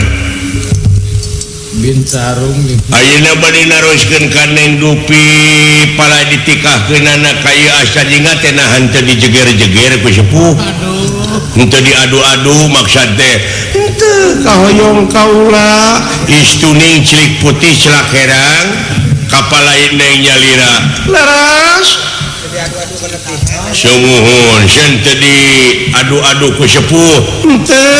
Bin Sarung. Ayeuna bade naroskeun ka Neng Dupi pala ditikahkeunana ka ieu Astra Jingga teh nah henteu dijeger-jeger ku sepuh. Aduh. Henteu diadu-adu maksad teh. Henteu kahoyong kaula. Istuning cilik putih celak herang kapalain neng nyalira. Leres. Sumuhun sen teu diadu-adu ku sepuh. Henteu.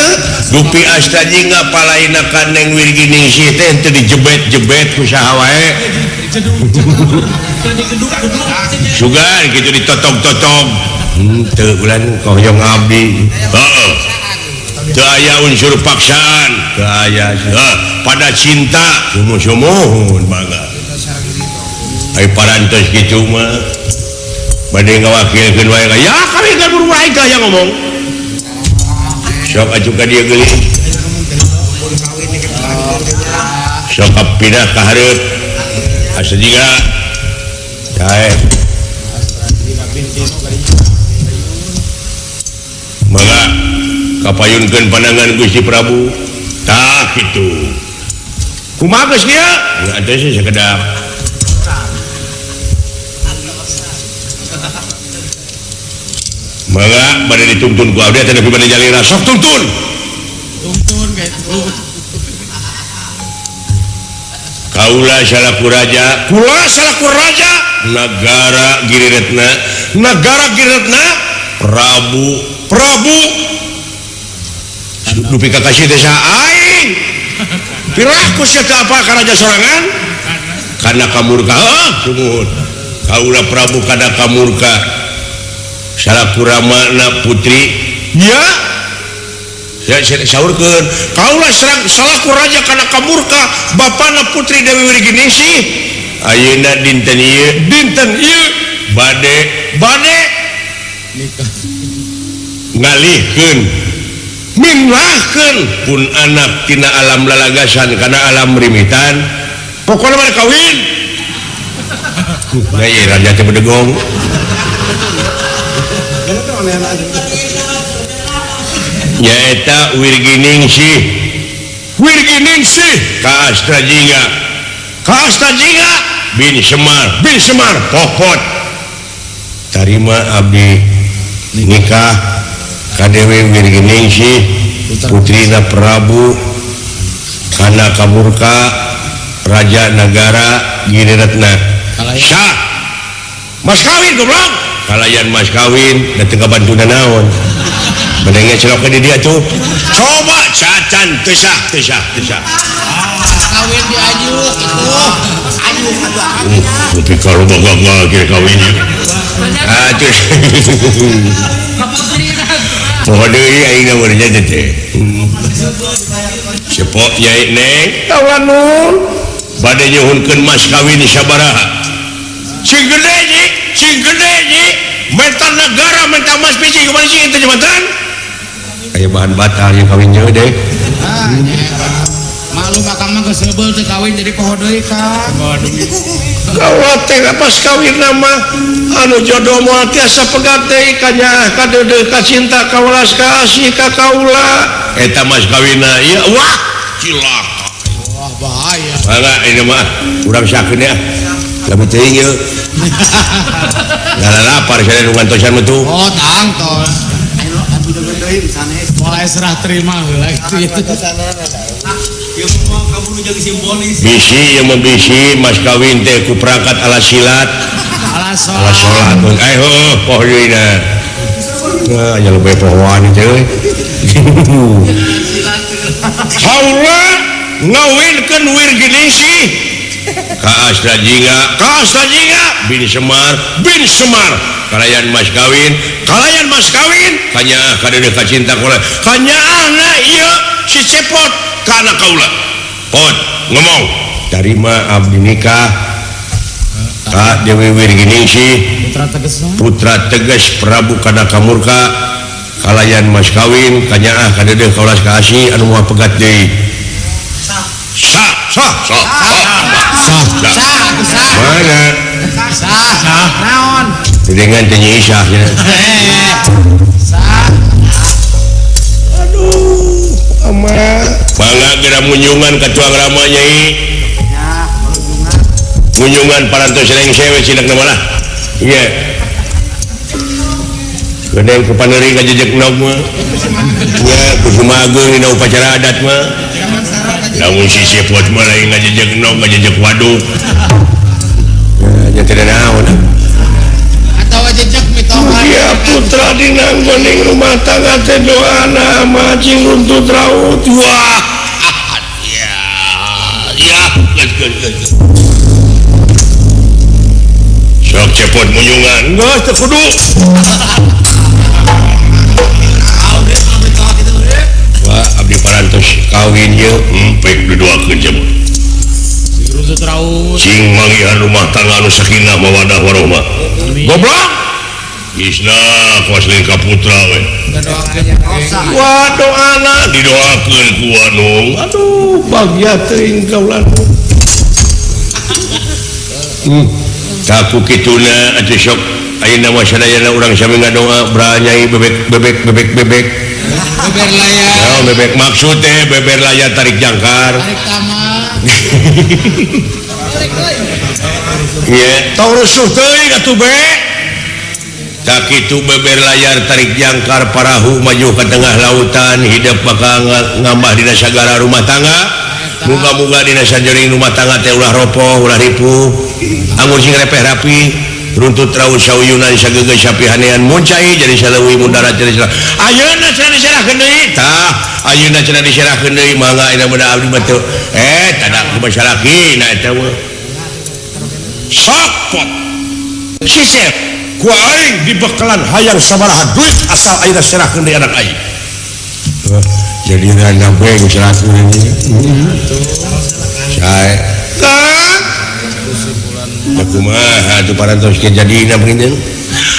Dupi Astra Jingga palaina ka Neng Wirginingsih teh henteu dijebet-jebet ku saha wae. Sugan kitu ditotog-totog. Henteu ulan kahoyong abdi. Heeh. Teu aya unsur paksaan, teu aya. Pada cinta sumuhun mangga. Ai parantos kitu mah bade ngawakilkeun wae ka ya kami kan buru aing ka yang ngomong. Sok atuh ka dieu geulis. Sok pindah ka hareup. Asa jiga. Dae. Mangga kapayunkeun pandangan Gusti Prabu. Tah kitu. Kumaha geus kieu? Atuh sih sakedap. Mangga bade dituntun ku abdi teh nepi bade jalira sok tuntun. Tuntun kitu. Kaula salaku raja, kula salaku raja nagara Giriretna, nagara Giriretna Prabu, Prabu dupi kakasih teh saha aing. Piraku sia teu apa ka raja sorangan? Kana kamurka, heuh, sumuhun. Kaula Prabu kana kamurka. Salaku ramana putri ya saurkeun kaula salaku raja kana kamurka bapana putri Dewi Wirginingsih ayeuna dinten ieu bade bade nikah ngalihkeun minahkeun pun anak tina alam lalagasan kana alam rimitan pokona mah kawin. Nah ieu raja teh bedegong. Nyaeta Wirginingsih. Wirginingsih ka Astra Jingga. Ka Astra Jingga bin Semar, bin Semar popot. Tarima abdi nikah ka Dewi Wirginingsih putrina Prabu kana kamurka raja nagara Giriretna. Sah. Mas kawin goblok. Kalayan mas kawin da teu kabantunan naon. Bedenge celok di dia tuh. Coba cacan teu sah, teu sah, teu sah. Mas kawin di ayu kitu. Ayu atuh. Tapi kalau gagal kira kawin ieu. Atuh. Poho deui aing mah nya teh. Sepok nyai Neng, kaula nun bade nyuhunkeun mas kawin sabaraha? Sing gede nyi, sing gede nyi. Menta negara menta mas biji kumaha sih itu jembatan? Aya bahan batal yang kawin jauh deh. Malu. Maklum akang mah geus heubeul teu kawin jadi poho deui Kang. Kaula teh pas kawin mah anu jodoh moal tiasa pegat deui ka nyaah ka deudeuh ka cinta ka welas ka asih ka kaula. Eta mas kawinna ieu wah cilaka. Wah bahaya. Mangga ini mah urang sakeun ya. Lamun teuing ieu. Ngalalapar saya nu ngantosan mah tuh. Oh, tangtos. Mulai serah terima heula kitu. Bisi ieu mah bisi mas kawin teh ku perangkat alat silat. Alat Alat salat. salat. Eh heuh poho deui na. Nah, nya lebih pohoan teh euy. Kaula ngawinkeun Wirginingsih ka Astra Jingga, ka Astra Jingga bin Semar kalayan mas kawin, kanyaah kadeudeuh ka cinta kaula, kanyaahna ieu si Cepot ka anak kaula. Pot ngomong tarima abdi nikah ka Dewi Wirginingsih Putra Teges putra Teges Prabu Kanaka Murka kalayan mas kawin kanyaah kadeudeuh kaulas ka asih anu moal pegat deui. Sah sah sah sah sah sah sah mana sah sah naon dengan teh Nyi Isah nya. Sah. Aduh ama mangga geura munjungan ka tuang rama Nyai. Munjungan parantos rengse we cinak na malah. Iya. Geuning ku paneuri ngajejek nog mah. Nya kusuma ageung dina upacara adat mah. Lamun si Cepot mah lain ngajejek nog ngajejek waduk. Ya nya teu naon. Atawa jejek mitoha. Iya putra dinanggoning rumah tangga teh doana mah cing runtut raut. Wah. Ya, ya, geus. Sok Cepot munjungan, geus teu kudu. Wah, abdi parantos kawin ieu, empek didoakeun Cepot. Runtut raut. Cing manggihan rumah tangga anu sakinah mawadah warohmah. Goblok. Isna kuas lain ka putra we. Wah, doana didoakeun ku Anung. Aduh, bagya teuing kaula. Kaku kituna atuh sok ayeuna mah sadayana urang sami ngadoa bra Nyai bebek bebek bebek bebek. Beber layar. Oh, bebek maksud teh beber layar tarik jangkar. Tarik tamak. Iya, tong rusuh teuing atuh be. Tak kitu beber layar tarik jangkar parahu maju ke tengah lautan hidup bakal ngambah dina sagara rumah tangga. Muga-muga dina sajering rumah tangga teh ulah ropoh, ulah ripuh. Anggur sing repeh rapi, runtut raut sauyunan sageugeuh sapihanean muncai jadi saleuwi mundarat jadi salah. Ayeuna cenah diserahkeun deui. Tah, ayeuna cenah diserahkeun deui mangga ayeuna budak abdi mah teu. Tada kumaha salakina eta mah. Sok pot. Sisep ku aing dibekalan hayang sabaraha duit asal ayeuna serahkeun deui anak aing. Jadi randa beng serahkeun deui. Sae. Kang. Kumaha atuh parantos ge jadina panginten.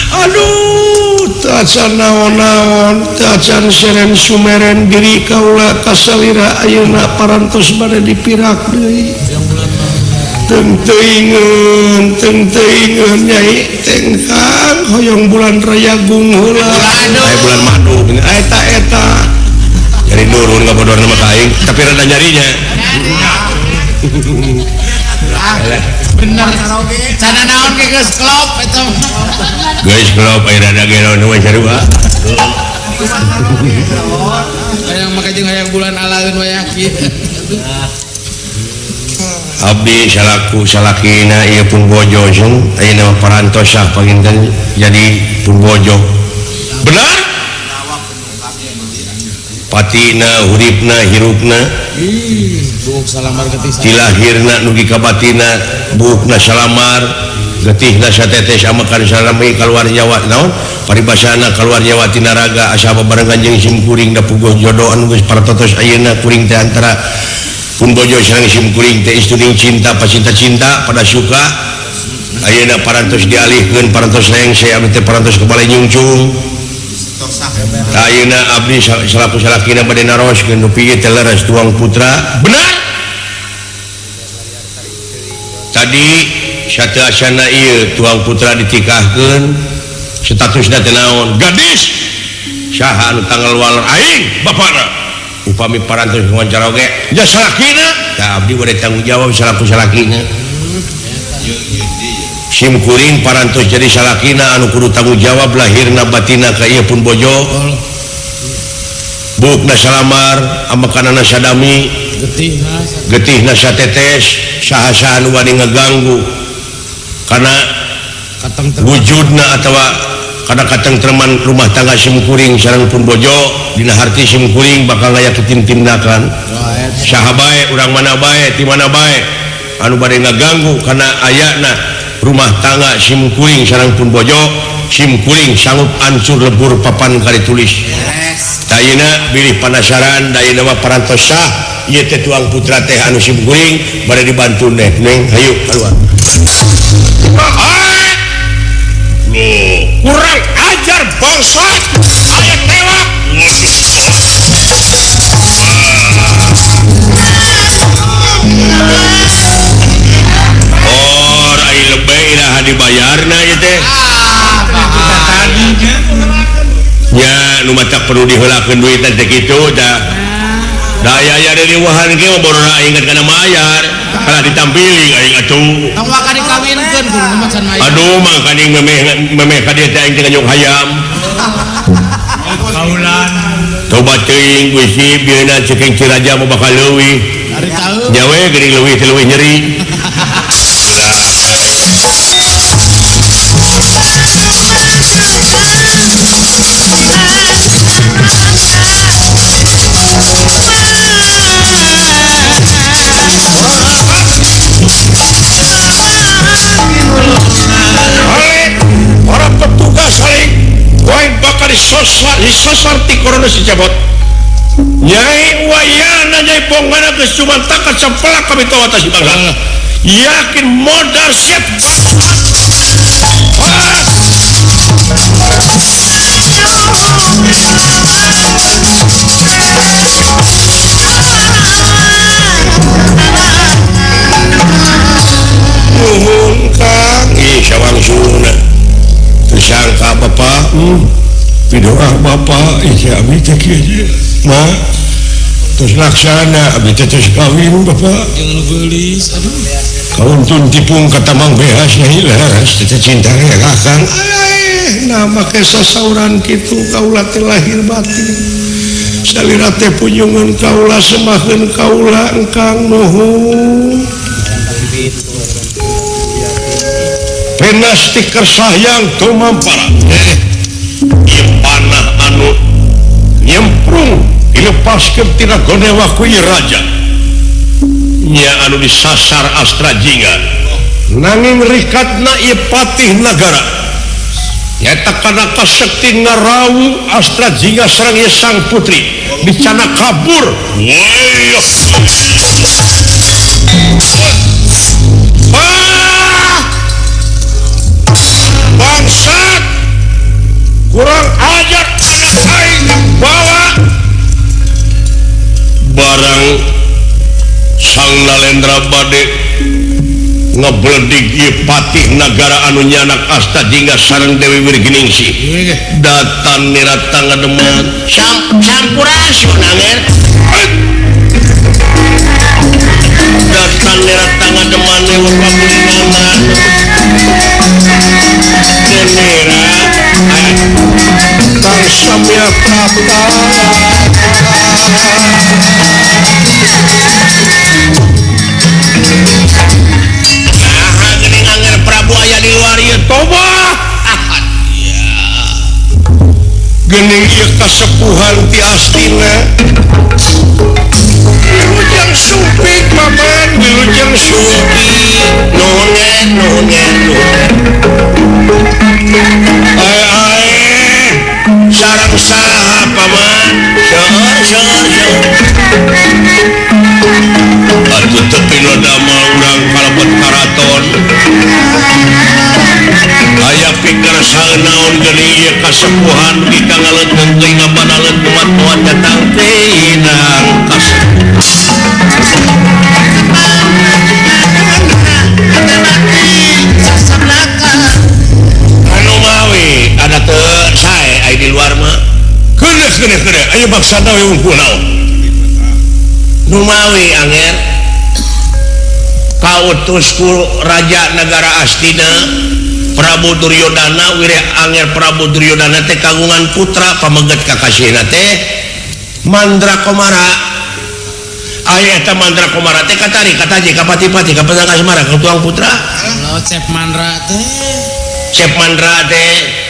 Aduh, tacan naon-naon, tacan seren sumeren diri kaula kasalira ayeuna parantos bade dipirak deui. Teu teuingeun, teu teuingeun Nyai tengkang hoyong bulan rayagung heula. Aya bulan madu eta eta. Jadi nurun ngabodorna mah ka aing, tapi rada nyarinya. Bener. Cana naon ge geus klop eta. Geus klop aya rada ge naon we sarua. Hayang make jeung hayang bulan alaeun wayah kieu. Abdi salaku salakina ieu pun bojo jeung ayeuna mah parantos sah panginten jadi pun bojo. Benar? Patina huripna hirupna buuk salamar getih tilahirna nugi ka batina buukna salamar getihna satetes amakan salami kaluar nyawa naon paribasana kaluar nyawa tina raga asa babarengan jeung sim kuring da puguh jodoh anu geus partotos ayeuna kuring teh antara pun bojo sareng sim kuring teh istuning cinta pacinta-cinta pada suka ayeuna parantos dialihkeun parantos rengse abdi teh parantos kebale nyungcung. Ayeuna abdi salaku salakina bade naroskeun nu pieu teh leres tuang putra. Benar? Tadi sateuacanna ieu tuang putra ditikahkeun statusna teh naon? Gadis. Saha anu tanggal waler aing bapana. Upami parantos wawancara oge nya salakina. Tah abdi bade tanggung jawab salaku salakina. Sim kuring parantos jadi salakina anu kudu tanggung jawab lahirna batina ka ieu pun bojo. Bukna salamar amakanana sadami getihna satetes saha-saha nu wani ngaganggu kana wujudna atawa kana katengtreman rumah tangga sim kuring sareng pun bojo dina harti sim kuring bakal ngaya kitim-timnakan saha bae urang mana bae ti mana bae anu bade ngaganggu kana ayana rumah tangga sim kuring sareng pun bojo sim kuring sanggup ancur lebur papan kali tulis. Dayana bilih panasaran dayana mah parantos sah ieu teh tuang putra teh anu sim kuring bade dibantu neh neng hayu keluar. Kurang ajar bangsat aya tewak. Or ai lebih iraha dibayarna ieu teh. Nya nu matak perlu diheulakeun duit teh kitu tah. Da aya riwahan ge mah borona aing kana mayar. Kalah ditampiling aing atuh. Tong waka dikawinkeun kudu mah can mayar. Aduh mah kaning memeh ka dieu teh aing teh nganyuk hayam. Kaulan. Tobat teuing Gusti bieuna ceking Ciraja mah bakal leuwih. Ari tahu. Nya we geuning leuwih teh leuwih nyeri. Para petugas saling wae bakal disosor ti corona si cabot. Nyai wayana nyai bongana geus cumantakan sampelak kami tahu atas bangsa. Yakin modal siap. Nuhun Kang, ih sawangsuna. Tersangka bapak, pidoa bapak, ih abdi teh kieu mah. Terus laksana abdi teh terus kawin bapak. Jangan geulis, aduh. Kauntun tipung kata Mang Behas nyai leres teh cinta ka Akang. Aeh, nah make sasauran kitu kaula teh lahir batin. Salira teh punjungan kaula semakeun kaula engkang nuhun. Penas tikar sayang tumampara. Ieu panah anu nyemprung dilepaskeun tina gonewa ku ieu raja. Nya anu disasar Astra Jingga. Nanging rikatna ieu patih nagara. Nyaeta kana kasekti ngarawu Astra Jingga sareng ieu sang putri dicana kabur. Bangsat kurang ajar anak aing bawa barang Sang Nalendra bade ngebledig ieu patih nagara anu nyanak Asta Jingga sareng Dewi Wirginingsih datan niratang ngademen sampurasun anger datan niratang ngademan lewat pamulingan Denera Tang Samya Prapta nah geuning anger Prabu aya di luar ieu toba geuning ieu kasepuhan ti Astina wilujeng sumping paman wilujeng sumping nuhun nuhun nuhun ae ae sareng saha paman seueur seueur seueur atuh tepi nu damel urang kalebet karaton aya pikir saeunaon geuning ieu kasepuhan di kangaleutkeun teuing ngabanaleut kumat-kuat datang tinang kasepuhan. Keun aya maksana we unggul naon Numawi anger kautus ku raja negara Astina Prabu Duryodana wire anger Prabu Duryodana teh kagungan putra pameget kakasihna teh Mandra Komara. Aya eta Mandra Komara teh katari kataji kapati-pati kapatang kasmara katuang putra. Lo Cep Mandra teh. Cep Mandra teh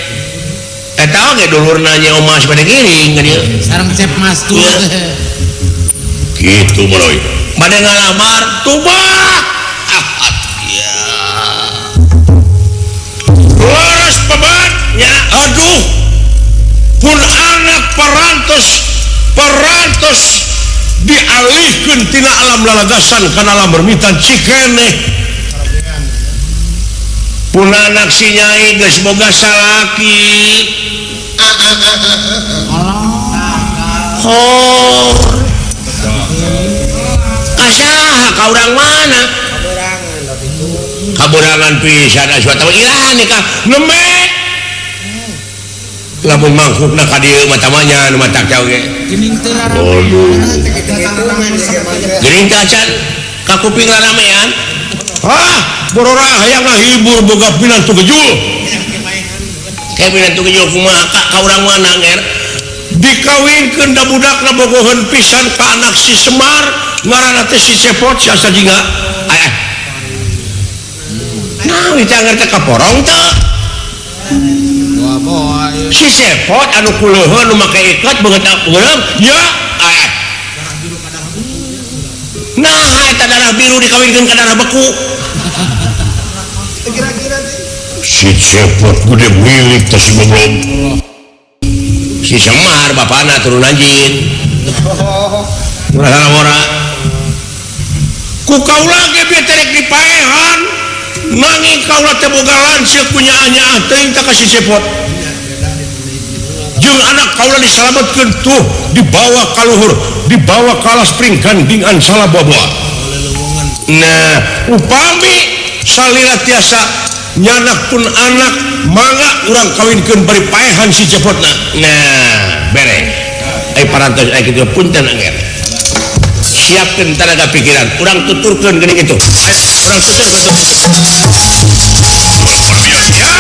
eta oge dulurna nya Omas bade ngiring ka dieu. Sareng Cep Mastur teh. Gitu meureun. Bade ngalamar tubah. Ya. Leres bebatnya aduh. Pun anak parantos dialihkeun tina alam lalagasan kana alam bermitan cikeneh. Pun anak si nyai geus boga salaki. Oh. Kasaha ka urang mana? Kaburangan pisan asuh ilah nikah nembe. Lamun mangkukna ka dieu mah tamanya nu matak jauh ge. Geuning teu Aduh. Geuning teu acan ka kuping raramean. Hah, borora hayang ngahibur boga pinantu gejul. Kayak pinantu gejul kumaha ka urang mana nger? Dikawinkeun da budakna bogoheun pisan ka anak si Semar ngaranna teh si Cepot si Asa Jingga. Ay. Nah, teh anger teh kaporong teu. Si Cepot anu kuleuheun nu make ikat beungeut beureum ya. Ay. Nah, eta darah biru dikawinkeun ka darah beku. Si Cepot gede milik teh si goblok. Si Semar bapana turun anjin. Ulah ora. Ku kaula ge bieu terek dipaehan. Nanging kaula teh boga lanceuk ku nyaah-nyaah teuing teh ka si Cepot. Jeung anak kaula disalametkeun tuh dibawa ka luhur, dibawa ka alas pring gandingan salaboboa. Nah, upami salila tiasa nyanak pun anak mangga urang kawinkeun bari paehan si Cepotna. Nah, beres. Ai parantos ai kitu punten anger. Siapkeun tenaga pikiran, urang tuturkeun geuning itu. Urang tuturkeun. Ya.